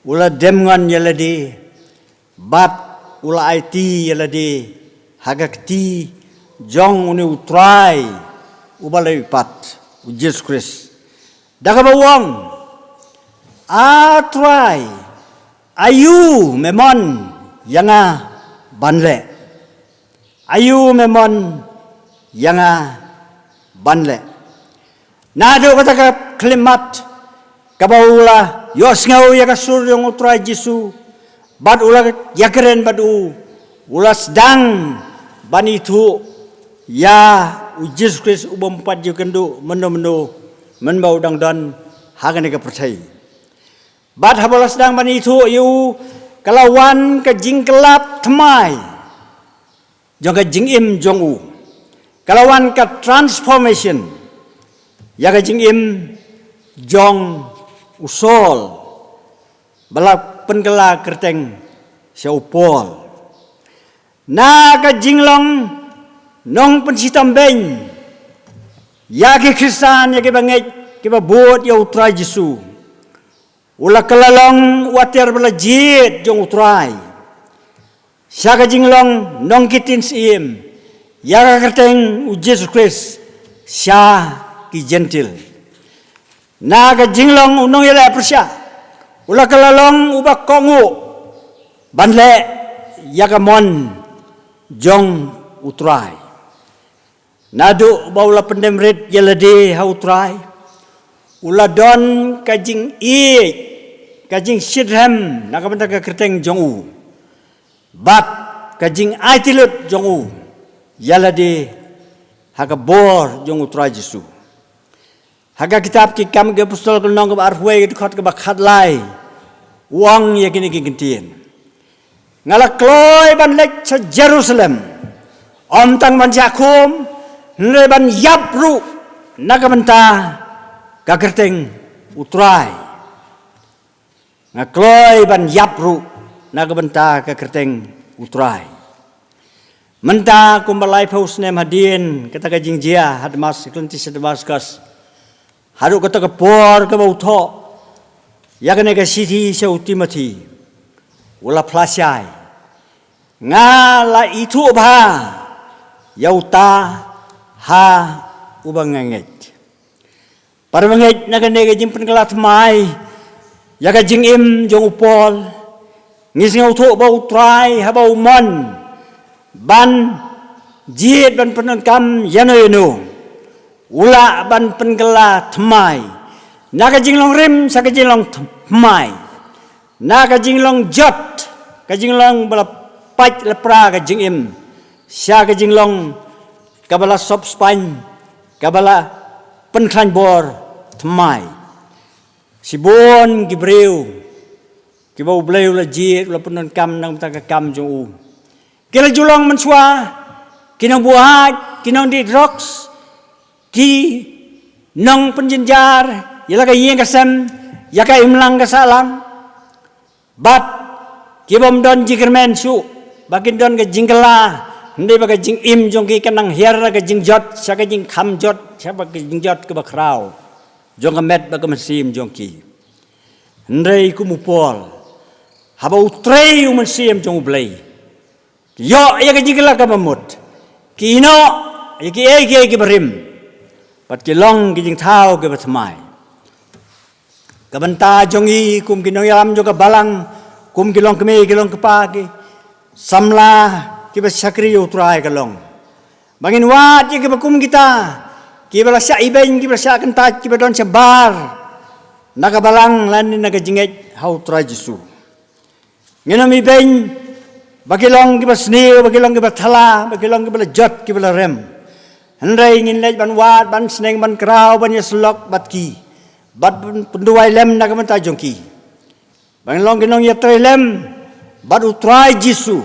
u la dem ngon ïa lade, bad u la aiti ïa lade ha ka kti jong une u Trai uba la mihpat, u Jisu Khrist. Da kaba u ong, "A Trai, aïu me mon ïa nga ban leh? Aïu me mon ïa nga ban leh?" Naduh kata ka khyllipmat kaba u la ïohsngew ïa ka sur jong u Trai Jisu, bad u la ïakren bad u, u la sdang ban ithuh ïa u Jisu Khrist ubym pat ju kynduh mynno mynno, mynba u dang don ha kane ka pyrthei. Bad haba u la sdang ban ithuh ïa u, ka la wan ka jingkylla thymmai jong ka jingim jong u. Ka la wan ka transformation ïa ka jingim jong u Saul, ba la pynkylla kyrteng sha u Paul. Na ka jinglong nongpynshitom bein ïa ki Khristan, ïa kiba ngeit, kiba bud ïa u Trai Jisu, u la kylla long u ater ba la jied jong u Trai sha ka jinglong nongkitien syiem ïa ka kyrteng u Jisu Khrist sha ki Jentil. Na ka jinglong u nongïaleh pyrshah u la kylla long uba kohnguh ban leh ïa ka mon jong u Trai. Naduh ba u la pyndem rit ïa lade ha u Trai, u la don ka jingïeit, ka jingshitrhem na ka bynta ka kyrteng jong u, bad ka jingaiti lut jong u ïa lade ha ka bor jong u Trai Jisu. Ha ka kitab Ki Kam ki Apostol ka lynnong kaba arphew wei ka dkhot kaba khatlai, u ong ïa kine ki kyntien: Nga la kloi ban leit sha Jerusalem, ym tang ban shah khum, hynrei ban ïap ruh na ka bynta ka kyrteng u Trai. Nga kloi ban ïap ruh na ka bynta ka kyrteng u Trai. Mynta kumba laiphew snem hadien kata ka jingjia ha Damas, ka lynti sha Damaskus, haduh kata ka por kaba u thoh ïa kane ka shithi sha u Timothi, u la phla shai: Nga la ithuh bha ïa uta ha uba nga ngeit. Para bangeit, na kane ka jingpynkylla thymmai ïa ka jingim jong u Paul, ngi sngewthuh ba u Trai haba u mon ban jied ban pyndonkam ïano ïano, u lah ban pynkylla thymmai na ka jinglong rim sha ka jinglong thymmai, na ka jinglong jot, ka jinglong ba la pait la pra ka jingim, sha ka jinglong kaba la sop spaiñ, kaba la pynkhlaiñ bor thymmai. Shibun ki briew kiba U Blei u la jied, u la pyndonkam na ka bynta ka kam jong u, ki la ju long mynshuwa ki nongbuaid, ki nongdih drugs, ki nongpynjynjar ïa la ka ïing ka sem, ïa ka imlang ka sahlang. Bad ki bym don jingkyrmen shuh ba kin don ka jingkylla, hynrei ba ka jingim jong ki kan nang hiar na ka jingjot sha ka jingkham jot, sha ba ka jingjot kaba khraw jong ka met bad ka mynsiem jong ki. Hynrei kum u Paul, haba u trei u Mynsiem jong U Blei, ki ïoh ïa ka jingkylla kaba mut, ki ïehnoh ïa kiei kiei kiba rim, bad ki long ki jingthaw kiba thymmai. Ka bynta jong ngi kum ki nongïalam jong ka balang, kum ki longkmie ki longkpa, ki samla kiba shakri ïa U Trai ka long ba ngin wad ïa kiba kum kita, kiba la shah ibeiñ, kiba la shah kyntait, kiba don shabar na ka balang lane na ka jingngeit ha U Trai Jisu. Ngin ym ibeiñ ba ki long kiba sniew, ba ki long kiba thala, ba ki long kiba la jot, kiba la rem. Hynrei ngin leit ban wad, ban sneng, ban kraw, ban ïasyllok bad ki, bad ban pynduwai lem na ka bynta jong ki, ba ngin long ki nongïatrei lem bad U Trai Jisu,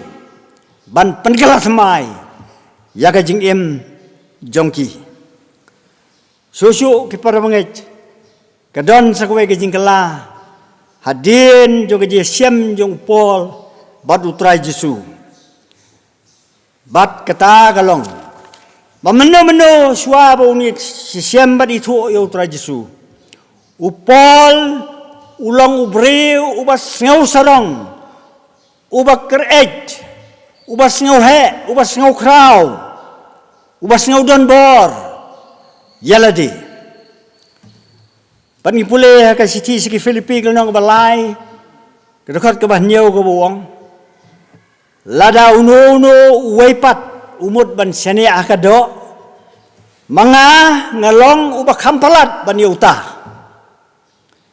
ban pynkylla thymmai ïa ka jingim jong ki. Shuh shuh ki para bangeit, ka don sa kawei ka jingkylla hadien jong ka jingshem jong u Paul bad U Trai Jisu. Bad kata ka long ba mynno mynno shuwa ba un ïashem bad ithuh ïa U Trai Jisu, u Paul u long u briew uba sngew sarong, uba kyreit, uba sngew heh, uba sngew khraw, uba sngew don bor ïa lade. Bad ngi pule ha ka shithi sha ki Philippi ka lynnong kaba lai, ka dkhot kaba hynñiew kaba ong: Lada uno uno uwei pat u mut ban shaniah ha ka doh, ma nga nga long uba kham palat ban ïa uta.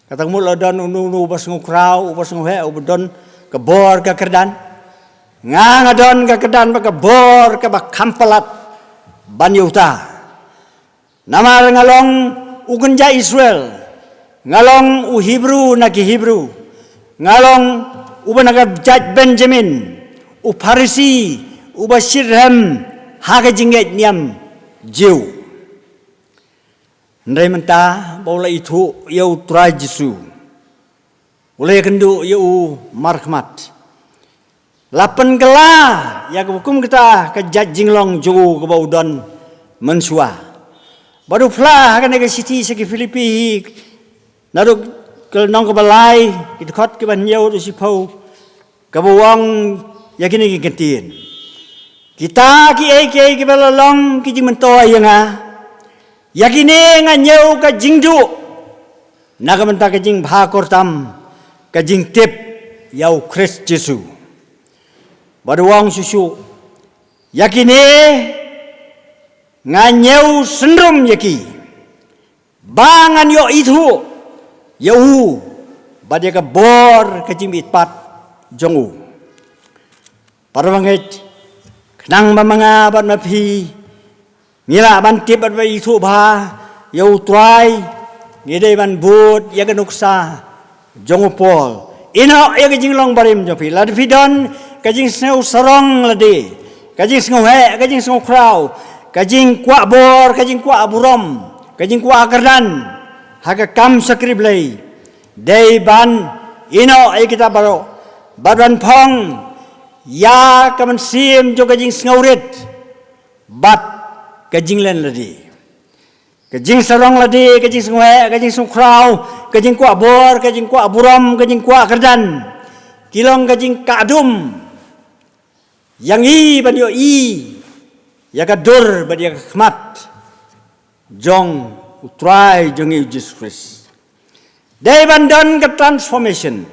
Kata ka mut la don uno uno uba sngew khraw, uba sngew heh, uba don ka bor ka kyrdan, nga nga don ka kyrdan bad ka bor kaba kham palat ban ïa uta. Namar nga long u kynja Israel, nga long u Hebru na ki Hebru, nga long uba na ka jait Benjamin, u Pharisi, uba shitrhem ha ka jingngeit niam Jiw. Hynrei mynta ba u la ithuh ïa U Trai Jisu, u la ïakynduh ïa u markhmat, la pynkylla ïa kaba kum kata ka jait jinglong jong u kaba u don mynshuwa. Bad u phla ha kane ka shithi sha ki Philippi hi, naduh ka lynnong kaba lai, ki dkhot kiba hynñiew haduh shiphew, kaba ong ïa kine ki kyntien: Kita kiei kiei kiba la long ki jingmyntoi ïa nga, ïa kine nga ñiew ka jingduh na ka bynta ka jingbha kyrtam ka jingtip ïa u Khrist Jisu. Bad u ong shuh shuh, ïa kine nga ñiew synrum ïa ki, ba ngan ïoh ithuh ïa u bad ïa ka bor ka jingmihpat jong u. Para bangeit, khnang ba ma nga bad ma phi ngi lah ban tip bad ba ithuh bha ïa u Trai, ngi dei ban bud ïa ka nuksa jong u Paul. Ïehnoh ïa ka jinglong barim jong phi. Lada phi don ka jingsngew sarong lade, ka jingsngew heh, ka jingsngew khraw, ka jingkwah bor, ka jingkwah burom, ka jingkwah kyrdan ha ka kam shakri Blei, dei ban ïehnoh ïa kita baroh bad ban phong ïa ka mynsiem jong ka jingsngewrit bad ka jinglen lade. Ka jingsarong lade, ka jingsngewheh, ka jingsngewkhraw, ka jingkwah bor, ka jingkwah burom, ka jingkwah kyrdan, ki long ka jingkah dum ïa ngi ban ïohi ïa ka dur bad ïa ka khmat jong u Trai jong ngi u Jisu Khrist. Dei ban don ka transformation,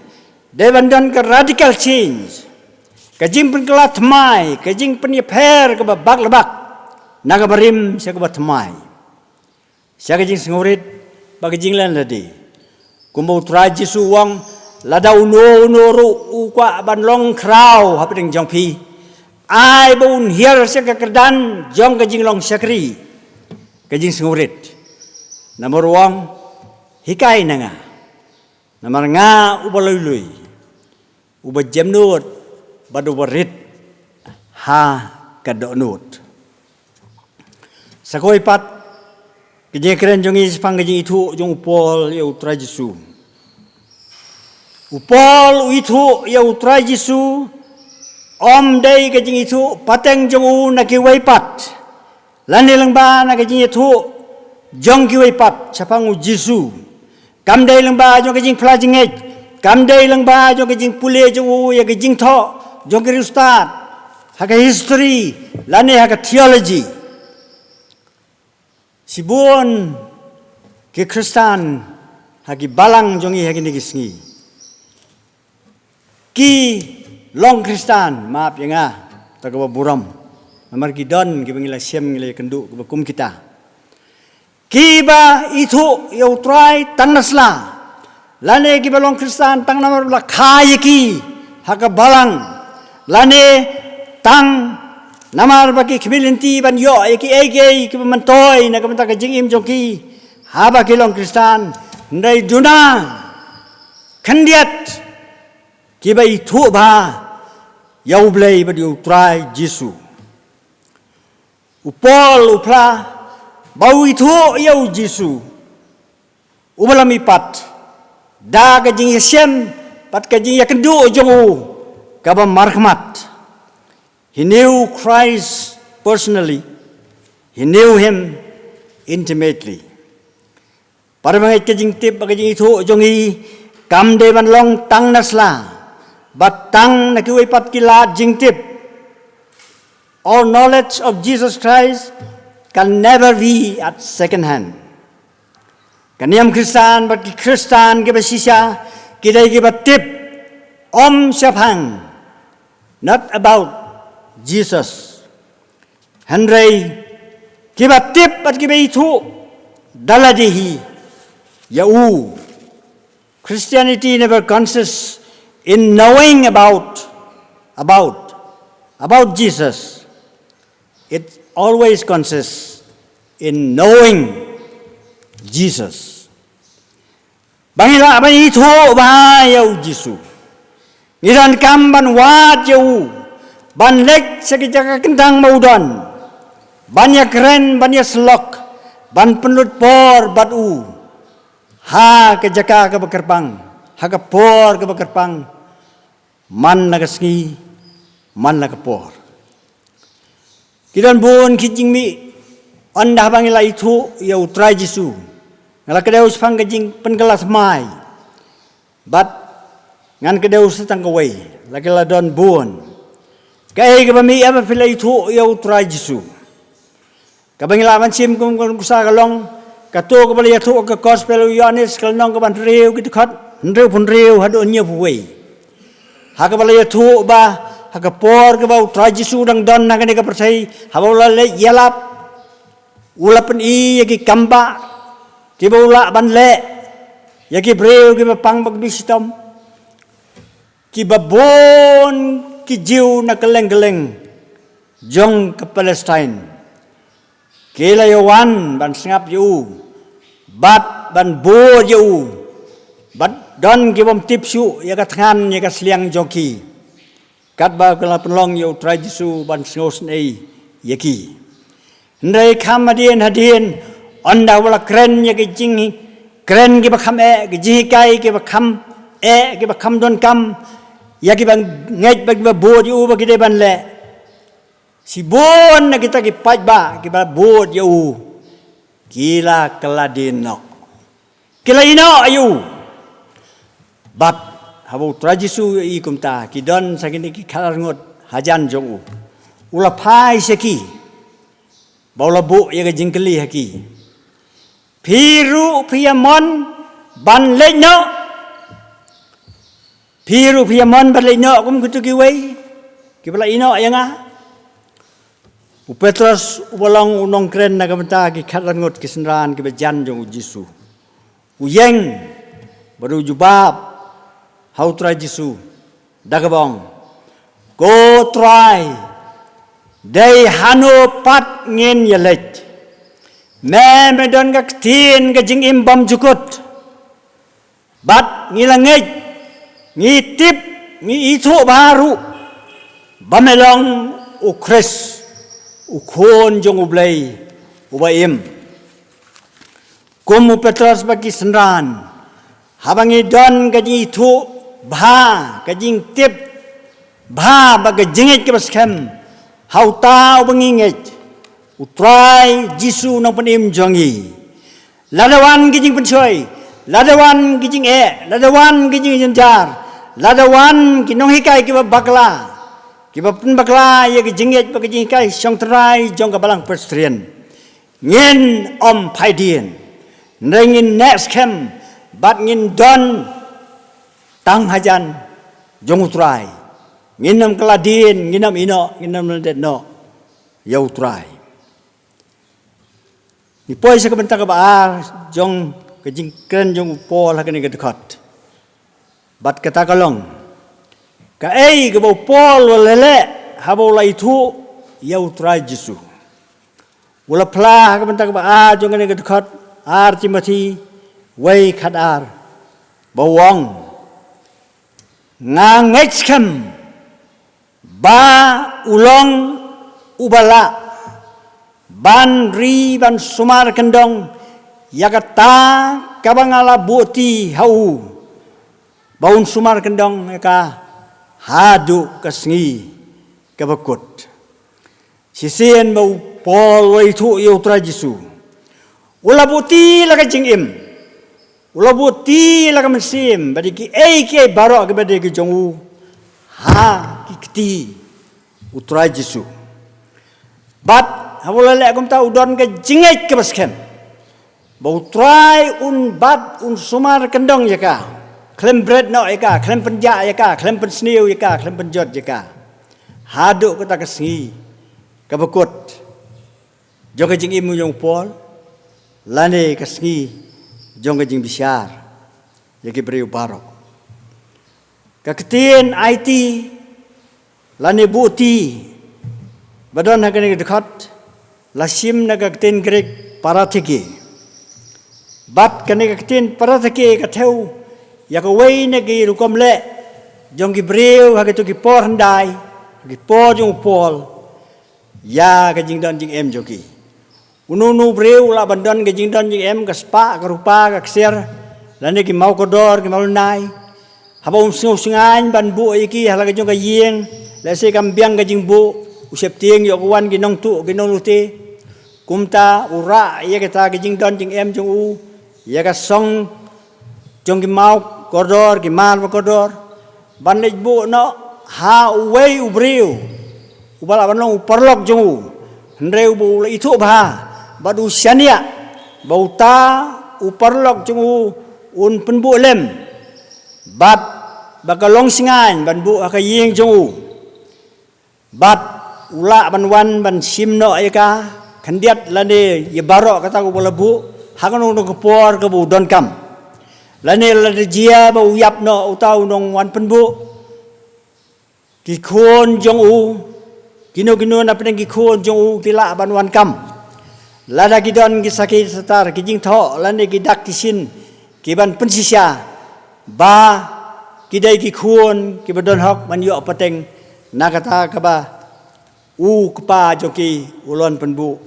dei ban don ka radical change, ka jingpynkylla thymmai, ka jingpynïapher kaba bak la bak na kaba rim sha kaba thymmai, sha ka jingsngewrit bad ka jinglen lade. Kumba u Trai Jisu u ong, lada uno uno ruh u kwah ban long khraw hapdeng jong phi, ai ba un hiar sha ka kyrdan jong ka jinglong shakri, ka jingsngewrit. Namar u ong, hikai na nga, namar nga uba lui lui, uba jemnud bad uba rit ha ka dohnud. Sa kawei pat, ka jingkren jong ngi shaphang ka jingithuh jong u Paul ïa u Trai Jisu. U Paul u ithuh ïa u Trai Jisu ym dei ka jingithuh pateng jong u na kiwei pat, lane lyngba na ka jingithuh jong kiwei pat shaphang u Jisu. Kam dei lyngba jong ka jingphla jingngeit, kam dei lyngba jong ka jingpule jong u ïa ka jingthoh jong ki riewstad ha ka history lane ha ka theology. Shibun ki Khristan ha ki balang jong ngi ha kine ki sngi ki long Khristan, map ïa nga, ta kaba burom, namar ki don kiba ngi la shem, ngi la ïakynduh kiba kum kita, kiba ithuh ïa u Trai tang na sla, lane kiba long Khristan tang namar ba la kha ïa ki ha ka balang, lane tang namar ba ki khmih lynti ban ïoh ïa kiei kiei kiba myntoi na ka bynta ka jingim jong ki haba ki long Khristan. Hynrei duna khyndiat kiba ithuh bha ïa u Blei bad ïa u Trai Jisu. U Paul u phla ba u ithuh ïa u Jisu uba la mihpat da ka jingïashem bad ka jingïakynduh jong u kaba markhmat. He knew Christ personally. He knew him intimately. Para bangeit, ka jingtip bad ka jingithuh jong ngi kam dei ban long tang na sla bad tang na kiwei pat ki lad jingtip. Our knowledge of Jesus Christ can never be at second hand. Ka niam Khristan bad ki Khristan kiba shisha ki dei kiba tip ym shaphang, not about Jesus. Hynrei kiba tip bad kiba ithuh da lade hi ïa u. Christianity never consists in knowing about, about, about Jesus. It always consists in knowing Jesus. Ba ngi lah ban ithuh bha ïa u Jisu, ngi donkam ban wad ïa u, ban leit sha ki jaka kyntang ba u don, ban ïakren, ban ïasyllok, ban pynlut por bad u ha ka jaka kaba kyrpang, ha ka por kaba kyrpang, man la ka sngi, man la ka por. Ki don bun ki jingmih ynda ba ngi la ithuh ïa u Trai Jisu. Nga la kdew shaphang ka jingpynkylla thymmai, bad ngan kdew sa tang kawei, la ki la don bun. Kaei kaba mih ïa ba phi la ïathuh ïa u Trai Jisu? Kaba ngi lah ban shim kum ka nuksa ka long, kato kaba la ïathuh ha ka Gospel u Ïoannis ka lynnong kaba hynriew, ki dkhot hynriew phew hynriew haduh hynñiew phew wei. Ha kaba la ïathuh ba ha ka por kaba u Trai Jisu u dang don ha kane ka pyrthei, haba u la leit ïalap, u la pyni ïa ki kambah kiba u lah ban leh ïa ki briew kiba pang bad ki bishitom. Kiba bun ki Jiw na kylleng kylleng jong ka Palestine ki la ïawan ban sngap ïa u bad ban bud ïa u, bad don ki bym tip shuh ïa ka thngan ïa ka sliang jong ki, katba ka la pynlong ïa u Trai Jisu ban sngewsynei ïa ki. Hynrei kham hadien hadien, ynda u la kren ïa ki jingkren kiba kham eh, ki jinghikai kiba kham eh, kiba kham donkam ïa kiba ngeit bad kiba bud ïa u ba ki dei ban leh, shibun na kita ki paidbah kiba bud ïa u ki la kylla dien noh, ki la ïehnoh ïa u. Bad haba u Trai Jisu u ïohi kumta, ki don sa kine ki khatar ngut hajan jong u, u la phai sha ki bad u la buh ïa ka jingkylli ha ki, phi ruh phi ïa mon ban leit noh? Phi ruh phi ïa mon ban leit noh kum kito kiwei kiba la ïehnoh ïa nga? U Petros uba long u nongkren na ka bynta ki khatar ngut ki synran kiba jan jong u Jisu, u ïeng bad u jubab ha u Trai Jisu da kaba ong, ko Trai, dei hano pat ngin ïaleit? Me, me don ka ktien ka jingim bymjukut. Bad ngi la ngeit, ngi tip, ngi ithuh bha ruh ba me long u Khrist, u Khun jong U Blei uba im. Kum u Petros bad ki synran, haba ngi don ka jingithuh bha, ka jingtip bha bad ka jingngeit kaba skhem ha uta uba ngi ngeit, u Trai Jisu Nongpynim jong ngi, lada wan ki jingpynshoi, lada wan ki jingeh, lada wan ki jingjynjar, lada wan ki nonghikai kiba bakla, kiba pynbakla ïa ki jingngeit bad ki jinghikai shongtrai jong ka Balang Presbyterian, ngin ym phai dien, hynrei ngin neh skhem bad ngin don tang hajan jong u Trai. Ngin ym kylla dien, ngin ym ïehnoh, ngin ym lyndet noh ïa u Trai. Ngi poi sha ka bynta kaba ar jong ka jingkren jong u Paul ha kane ka dkhot. Bad kata ka long kaei kaba u Paul u la leh haba u la ithuh ïa u Trai Jisu. U la phla ha ka bynta kaba ar jong kane ka dkhot, Ar Timothi wei khatar, ba u ong, nga ngeit skhem ba u long uba lah ban ri ban sumar kyndong ïa kata kaba nga la buhti ha u, ba un sumar kyndong ïa ka haduh ka sngi kaba kut. Shisien ba u Paul u la ithuh ïa u Trai Jisu, u la buhti la ka jingim, u la buhti la ka mynsiem, bad ïa kiei kiei baroh kiba dei ki jong u ha ki kti u Trai Jisu. Bad haba u la leh kumta u don ka jingngeit kaba skhem ba u Trai un bat un sumar kyndong ïa ka, khlem bret noh ïa ka, khlem pynjah ïa ka, khlem pynsniew ïa ka, khlem pynjot ïa ka haduh kata ka sngi kaba kut jong ka jingim jong u Paul, lane ka sngi jong ka jingbishar ïa ki briew baroh. Ka ktien aiti lane buhti ba don ha kane ka dkhot la shim na ka ktien Grik paratheke. Bad kane ka ktien paratheke ka thew ïa kawei na ki rukom leh jong ki briew ha kito ki por hyndai, ha ki por jong u Paul, ïa ka jingdon jingem jong ki. Uno uno u briew u lah ban don ka jingdon jingem, ka spah, ka rupa, ka ksiar, lane ki maw kordor, ki maw lynnai. Haba um sngew shngaiñ ban buh ïa ki ha la ka jong ka ïing, lehse kam biang ka jingbuh, u sheptieng ïoh ka wan ki nongtuh ki nonglute. Kumta u rah ïa kata ka jingdon jingem jong u ïa ka song jong ki maw kordor, ki mar ba kordor, ban leit buh noh ha uwei u briew Uba lah ban long u paralok jong u, hynrei uba u la ithuh bha bad u shaniah ba uta u paralok jong u un pynbuh lem, bad ba ka long shngaiñ ban buh ha ka ïing jong u, bad u lah ban wan ban shim noh ïa ka khyndiat lane ïa baroh kata kaba u la buh ha kano kano ka por kaba u donkam. Lane lada jia ba u ïap noh uta u nongwan pynbuh, ki khun jong u, kino kino na pdeng ki khun jong u ki lah ban wan kam. Lada ki don ki sakhi satar, ki jingthoh lane ki dak ki shin ki ban pynshisha ba ki dei ki khun kiba don hok ban ïoh pateng na kata kaba u kpa jong ki u la wan pynbuh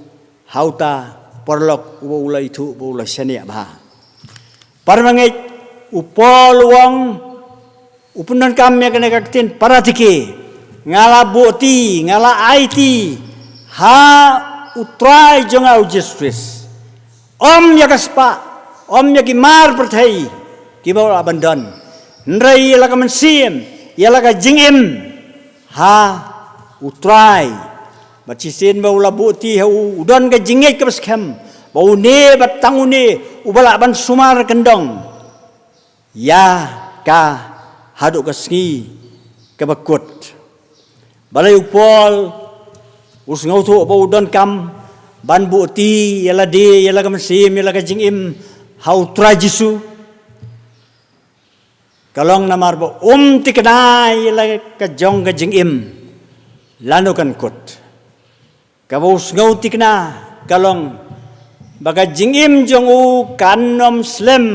ha uta u paralok uba u la ithuh, uba u la shaniah bha. Para bangeit, u Paul u ong, u pyndonkam ïa kane ka ktien para tike, nga la buhti, nga la aiti ha U Trai jong nga U Jisu Khrist. Ym ïa ka spah, ym ïa ki mar pyrthei kiba u lah ban don, hynrei ïa la ka mynsiem, ïa la ka jingim ha U Trai. Bad shisien ba u la buhti ha u, u don ka jingngeit kaba skhem ba une bad tang une uba lah ban sumar kyndong ïa ka haduh ka sngi kaba kut. Balei u Paul u sngewthuh ba u donkam ban buhti ïa lade, ïa la ka mynsiem, ïa la ka jingim ha U Trai Jisu? Ka long namar ba um tikna ïa la ka jong ka jingim lano kan kut. Kaba u sngew tikna ka long ba ka jingim jong u kan ym slem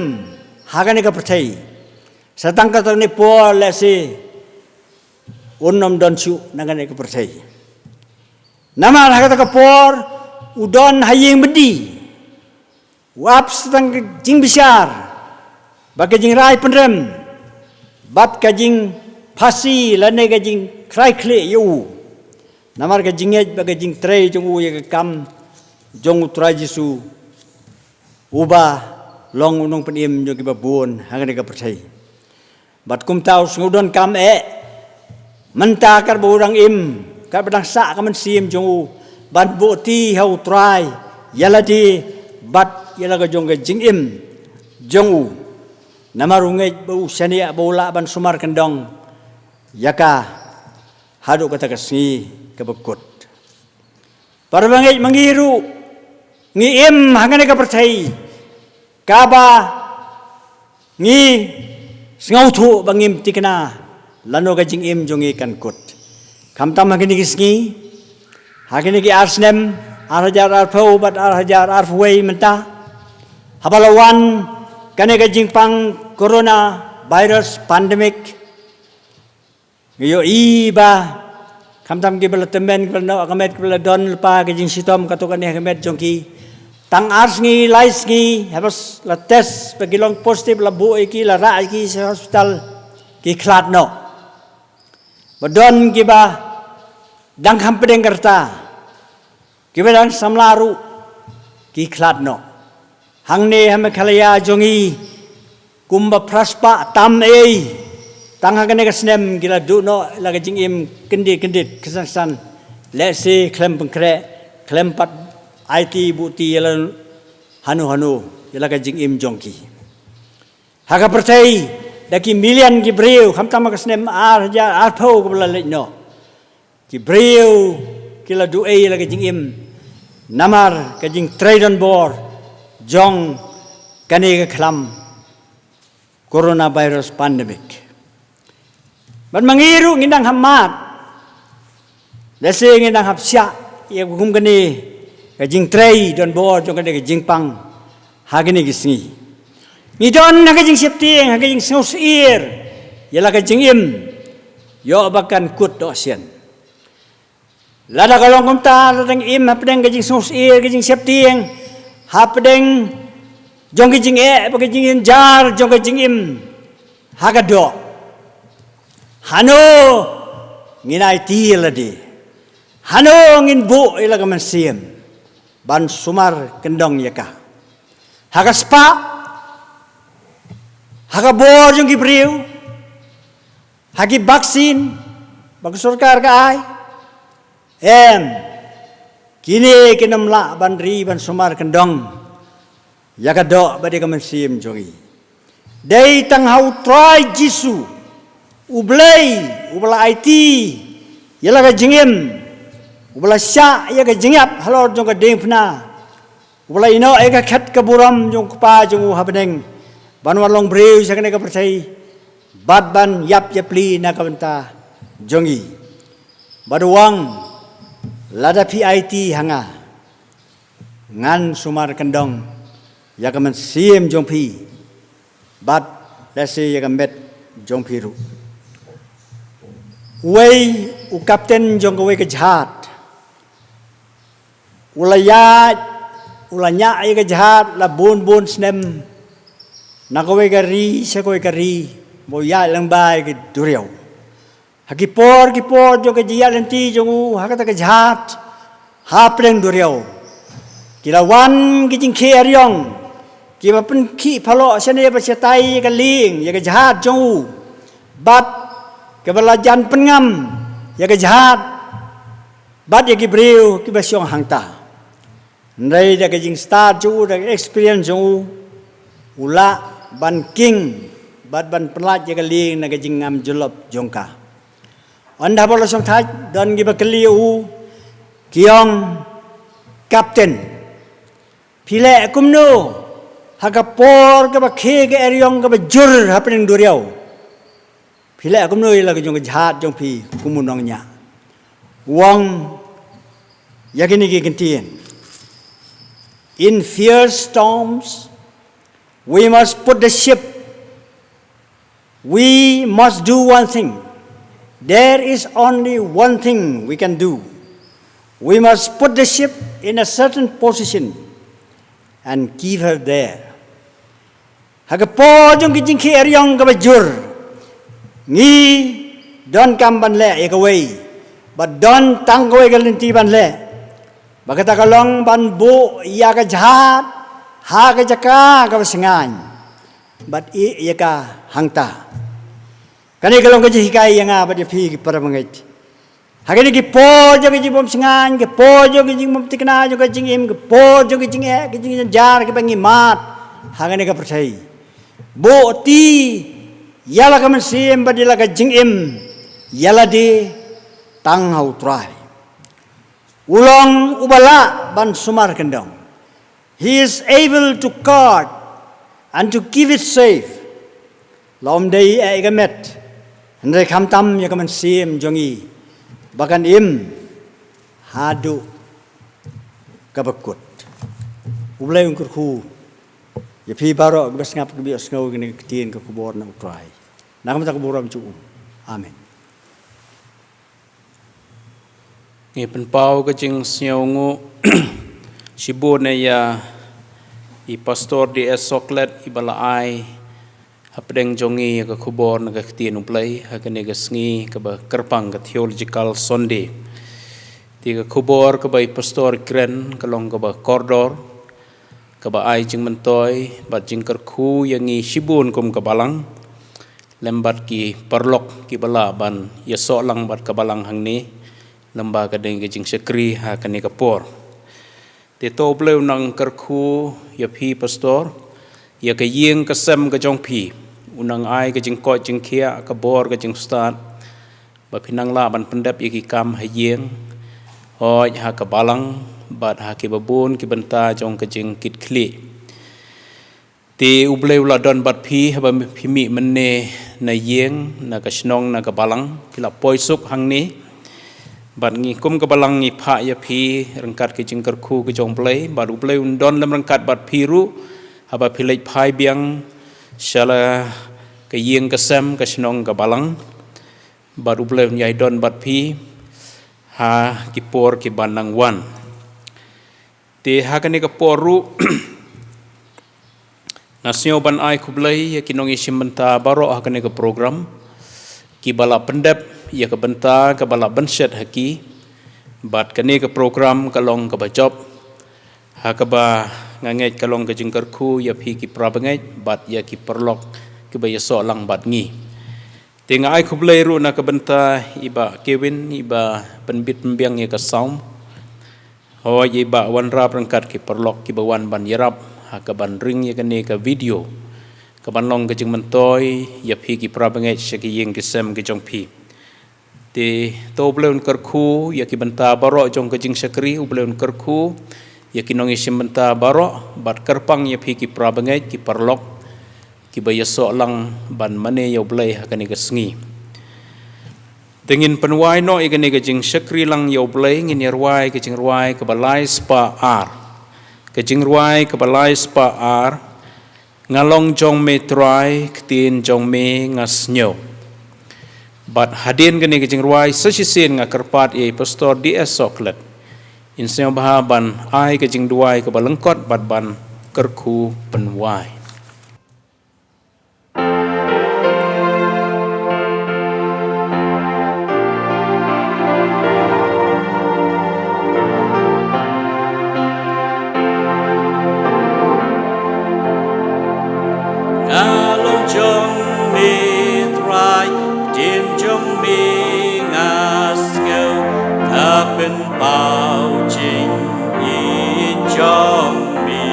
ha kane ka pyrthei. Sa tang katto katne por lehse un ym don shuh na kane ka pyrthei. Namar ha kata ka por u don ha ïing byndi. U ap sa tang ka jingbishar bad ka jingrai pynrem bad ka jingphasi lane ka jingkrai khlieh ïa u. Namar ka jingngeit bad ka jingtrei jong u ïa ka kam jong U Trai Jisu, uba long u nongpynim jong kiba bun ha kane ka pyrthei. Bad kumta u sngew donkam eh mynta katba u dang im, katba dang sah ka mynsiem jong u, ban buhti ha U Trai ïa lade bad ïa la ka jong ka jingim jong u. Namar u ngeit ba u shaniah ba u lah ban sumar kyndong ïa ka haduh kata ka sngi kaba kut. Para bangeit, ma ngi ruh ngi im ha kane ka pyrthei kaba ngi sngewthuh ba ngim tikna lano ka jingim jong ngi kan kut. Khamtam ha kine ki sngi, ha kine ki ar snem, ar hajar arphew bad ar hajar arphew wei mynta, haba la wan kane ka jingpang corona virus pandemic, ngi ïohi ba khamtam kiba la tymmen, kiba la noh ka met, kiba la don lypa ka jingshitom katto katne ha ka met jong ki, tang ar sngi lai sngi haba la test ba ki long positive, la buh ïa ki, la rah ïa ki sha hospital, ki khlad noh. Ba don kiba dang kham pdeng ka rta, kiba dang samla ruh ki khlad noh. Hangne ha Meghalaya jong ngi kumba phra spah tam ei, tang ha kane ka snem ki la duh noh ïa la ka jingim kyndit kyndit, kynsan kynsan, lehse khlem pynkhreh, khlem pat aiti buhti ïa la hano hano ïa la ka jingim jong ki. Ha ka pyrthei da ki million ki briew, khamtam ha ka snem ar hajar arphew kaba la leit noh, ki briew ki la duh ei ïa la ka jingim namar ka jingtrei donbor jong kane ka khlam coronavirus pandemic. Bad ma ngi ruh ngi dang hap mad, lehse ngi dang hap shah ïa ka kum kane ka jingtrei donbor jong kane ka jingpang ha kine ki sngi. Ngi don ha ka jingsheptieng, ha ka jingsngewsyier ïa la ka jingim, ïoh ba kan kut dohsien. Lada ka long kumta, lada ngi im hapdeng ka jingsngewsyier, ka jingsheptieng, hapdeng jong ka jingeh bad ka jingjynjar jong ka jingim ha ka doh, hano ngin aiti ïa lade? Hano ngin buh ïa la ka mynsiem ban sumar kyndong ïa ka? Ha ka spah, ha ka bor jong ki briew, ha ki vaccine ba ka sorkar ka ai? Em, kine kin ym lah ban ri ban sumar kyndong ïa ka doh bad ïa ka mynsiem jong ngi. Dei tang ha U Trai Jisu, U Blei, uba la aiti ïa la ka jingim, uba la shah ïa ka jingïap halor jong ka diengphna, uba la ïehnoh ïa ka khet ka burom jong U Kpa jong u ha bneng, ban wan long briew sha kane ka pyrthei, bad ban ïap ïapli na ka bynta jong ngi. Bad u ong, lada phi aiti ha nga, ngan sumar kyndong ïa ka mynsiem jong phi, bad lehse ïa ka met jong phi ruh. Uwei u kapten jong kawei ka jhad u la ïaid, u la ñiah ïa ka jhad la bun bun snem, na kawei ka ri sha kawei ka ri, ba u ïaid lyngba ïa ki duriaw. Ha ki por ki por jong ka jingïaid lynti jong u ha kata ka jhad hapdeng duriaw, ki la wan ki jingkhie eriong kiba pynkhih paloh shane bad shatai ïa ka lieng ïa ka jhad jong u, bad kiba la jan pynngam ïa ka jhad bad ïa ki briew kiba shong hangta. Hynrei da ka jingstad jong u, da ka experience jong u, u lah ban king bad ban pyllait ïa ka lieng na ka jingngam jyllop jong ka. Ynda ba la shong thait, don kiba kylli ïa u, ki ong, Kapten, phi leh kumno ha ka por kaba khie ka eriong kaba jur hapdeng duriaw? Phi leh kumno ïa la ka jong ka jhad jong phi kum u nongñiah? U ong ïa kine ki kyntien: In fierce storms, we must put the ship, we must do one thing. There is only one thing we can do. We must put the ship in a certain position and keep her there. Ha ka por jong ki jingkhie eriong kaba jur, ngi donkam ban leh ïa kawei, bad don tang kawei ka lynti ban leh, bad kata ka long ban buh ïa ka jhad ha ka jaka kaba shngaiñ, bad ïeh ïa ka hangta. Kane ka long ka jinghikai ïa nga bad ïa phi ki para bangeit. Ha kine ki por jong ka jingbymshngaiñ, ki por jong ka jingbymthikna jong ka jingim, ki por jong ka jingeh, ka jingjynjar kiba ngi mad ha kane ka pyrthei, buh ti ïa la ka mynsiem bad ïa la ka jingim ïa lade tang ha U Trai. U long uba lah ban sumar kyndong. He is able to guard and to keep it safe. La ym dei ïa ka met, hynrei khamtam ïa ka mynsiem jong ngi ba kan im haduh kaba kut. U Blei un kyrkhu ïa phi baroh kiba sngap, kiba ïohsngew ïa kine ki ktien ka khubor na U Trai. Na ka bynta ka burom jong u. Amen. Ngi pynpaw ka jingsngewnguh shibun ïa i Pastor D S Soklet iba la ai hapdeng jong ngi ïa ka khubor na ka ktien U Blei ha kane ka sngi kaba kyrpang, ka Theological Sunday. Te ka khubor kaba i Pastor i kren ka long kaba kordor, kaba ai jingmyntoi bad jingkyrkhu ïa ngi shibun kum ka balang, lem bad ki paralok kiba lah ban ïasoh lang bad ka balang hangne, lem bad ka dei ka jingshakri ha kane ka por. Te to U Blei un nang kyrkhu ïa phi Pastor, ïa ka ïing ka sem ka jong phi, un nang ai ka jingkoit jingkhiah, ka bor ka jingstad, ba phin nang lah ban pyndep ïa ki kam ha ïing, hooid ha ka balang bad ha kiba bun ki bynta jong ka jingkitkhlieh. Te U Blei u la don bad phi haba phi mih mynne na ïing, na ka shnong, na ka balang, phi la poi suk hangne. Bad ngi kum ka balang ngi phah ïa phi ryngkat ka jingkyrkhu ka jong U Blei, bad U Blei un don lem ryngkat bad phi ruh haba phi leit phai biang sha la ka ïing ka sem, ka shnong, ka balang. Bad U Blei un ïai don bad phi ha ki por kiban nang wan. Te ha kane ka por ruh nga sngew ban ai khublei ïa ki nongïashim bynta baroh ha kane ka program, kiba la pyndep ïa ka bynta kaba la bynshet ha ki. Bad kane ka program ka long kaba jop, ha kaba nga ngeit ka long ka jingkyrkhu ïa phi ki para bangeit bad ïa ki paralok kiba ïasoh lang bad ngi. Te nga ai khublei ruh na ka bynta i Bah Kevin, i ba pynbit pynbiang ïa ka sound. Hooid, i Bah wanrap ryngkat ki paralok ki ba wan ban ïarap ha ka ban ring ïa kane ka video, ka ban long ka jingmyntoi ïa phi ki para bangeit sha ki ïing ki sem ki jong phi. Te to U Blei un kyrkhu ïa ki bynta baroh jong ka jingshakri, U Blei un kyrkhu ïa ki nongïashim bynta baroh, bad kyrpang ïa phi ki para bangeit ki paralok ki ba ïasoh lang ban mane ïa U Blei ha kane ka sngi. Te ngin pynwai noh ïa kane ka jingshakri lang ïa U Blei, ngin ïa rwai ka jingrwai ka ba lai spah ar. Ka jingrwai ka ba lai spah ar. Nga long jong me Trai, ktien jong me nga sngew. Bad hadien kane ka jingrwai sa shisien nga kyrpad ïa i Pastor D S Soklet, in sngewbha ban ai ka jingduwai ka ba lyngkot bad ban kyrkhu pynwai. Nga long jong me Trai, ktien jong me nga sngew, ka pynpaw jingïeit jong me.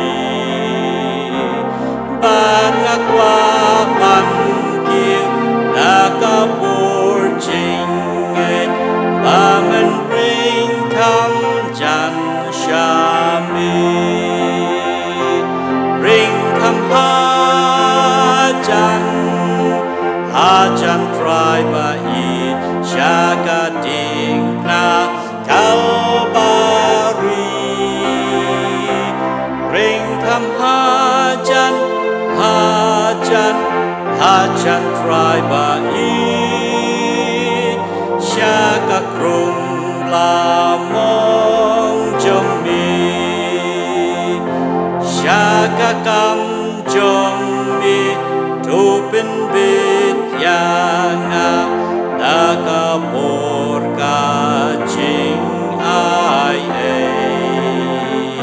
Bad nga kwah ban kiew da ka bor jingngeit, ba ngan ring kham jan sha me. Ring kham hajan, hajan Trai ba ïeit sha ka diengphna Kalbari. Ring kham hajan, hajan, hajan Trai ba ïeit sha ka krung lamong jong me, sha ka kam jong me, to pynbit ïa nga da ka bor ka jingai ei.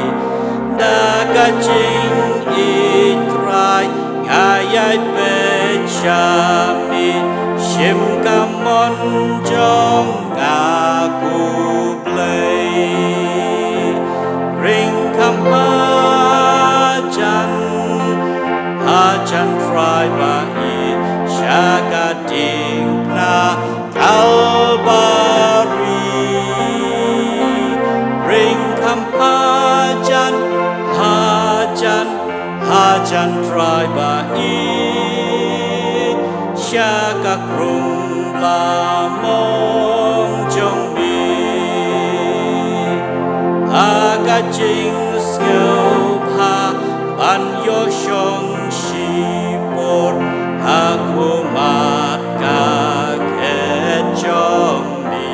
Da ka jingïeit Trai nga ïai peit sha me, shim ka mon jong nga ko Blei. Ring kham hajan, hajan Trai ba ïeit sha ka diengphna Kalbari. Ring kham hajan, hajan, hajan Trai ba ïeit sha ka krung lamong jong me. Ha ka jingsngewbha ban ïoh shong shipor ha khmat ka khet jong me.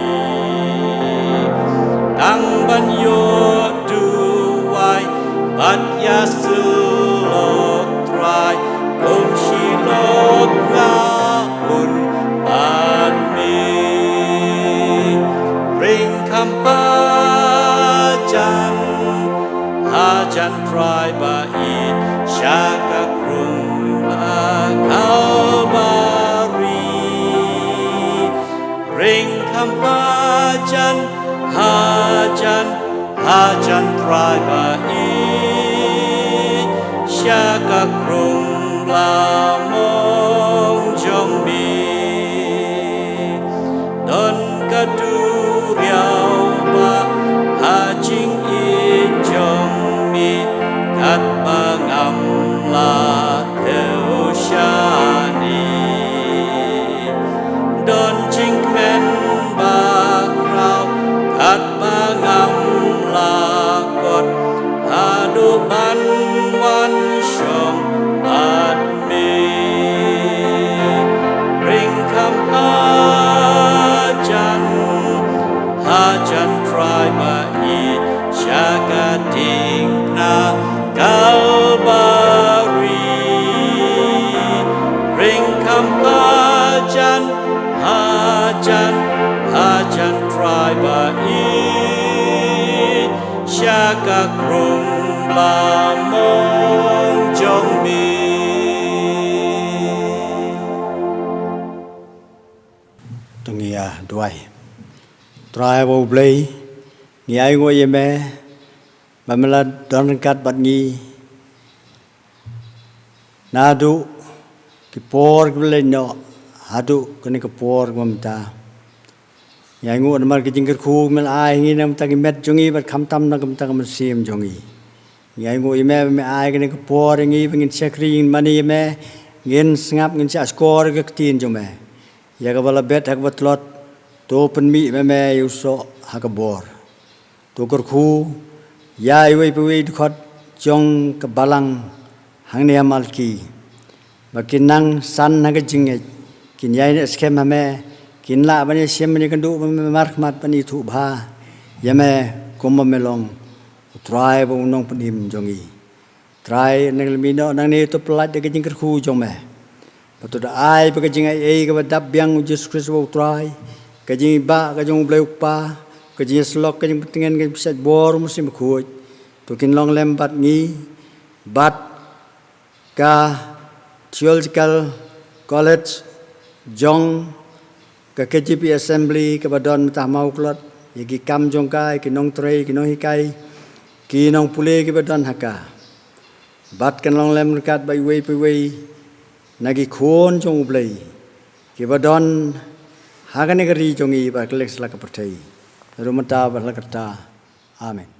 Tang ban ïoh duwai bad ïasyllok Trai, kum shilok nga un bad me. Ring kham hajan, hajan Trai ba ïeit sha ka krung ba Kalbari. Ring kham hajan, hajan, hajan Trai ba ïeit sha ka krung lamong jong me. Don ka duriaw ba ha jingïeit jong me, katba ngam lah thew shane. Don jingkmen bakhraw katba ngam lah kot, haduh ban wan shong bad me. Ring kham hajan, hajan Trai ba ïeit sha ka diengphna Kalbari. Ring kham hajan, hajan, hajan Trai ba ïeit sha ka krung lamong jong me. Duwai. Trai ba U Blei, ngi ainguh ïa me ba me la don ryngkat bad ngi naduh ki por kiba leit noh haduh kane ka por kaba mynta. Ngi ainguh namar ka jingkyrkhu me la ai ha ngi na ka bynta ki met jong ngi bad khamtam na ka bynta ka mynsiem jong ngi. Ngi ainguh ïa me ba me ai kane ka por ïa ngi ba ngin shakri, ngin mane ïa me, ngin sngap, ngin shahshkor ïa ka ktien jong me. Ïa kaba la bet ha kaba tlot, to pynmih me me ïa u soh ha ka bor. To kyrkhu ïa iwei pa iwei dkhot jong ka balang hangne ha Malki ba kin nang san ha ka jingngeit, kin ïaineh skhem ha me, kin lah ban ïashem ban ïakynduh bad me markhmat ban ithuh bha ïa me kumba me long U Trai bad U Nongpynim jong ngi. Trai, nang lymno nangne to pyllait da ka jingkyrkhu jong me. Ba to da ai ba ka jingaiei kaba dap biang U Jisu Khrist ba U Trai, ka jingibah ka jong U Blei U Kpa, ka jingïasyllok, ka jingpyntngen, ka jingpynshait bor U Mynsiem Bakhuid, to kin long lem bad ngi bad ka Theological College jong ka K J P Assembly kaba don mynta ha Mawklot, ïa ki kam jong ka, ïa ki nongtrei, ïa ki nonghikai, ki nongpule kiba don ha ka. Bad kan long lem ryngkat bad iwei pa iwei na ki khun jong U Blei kiba don ha kane ka ri jong ngi bad ha ka liang sla ka pyrthei. Naduh mynta bad hala karta. Amen.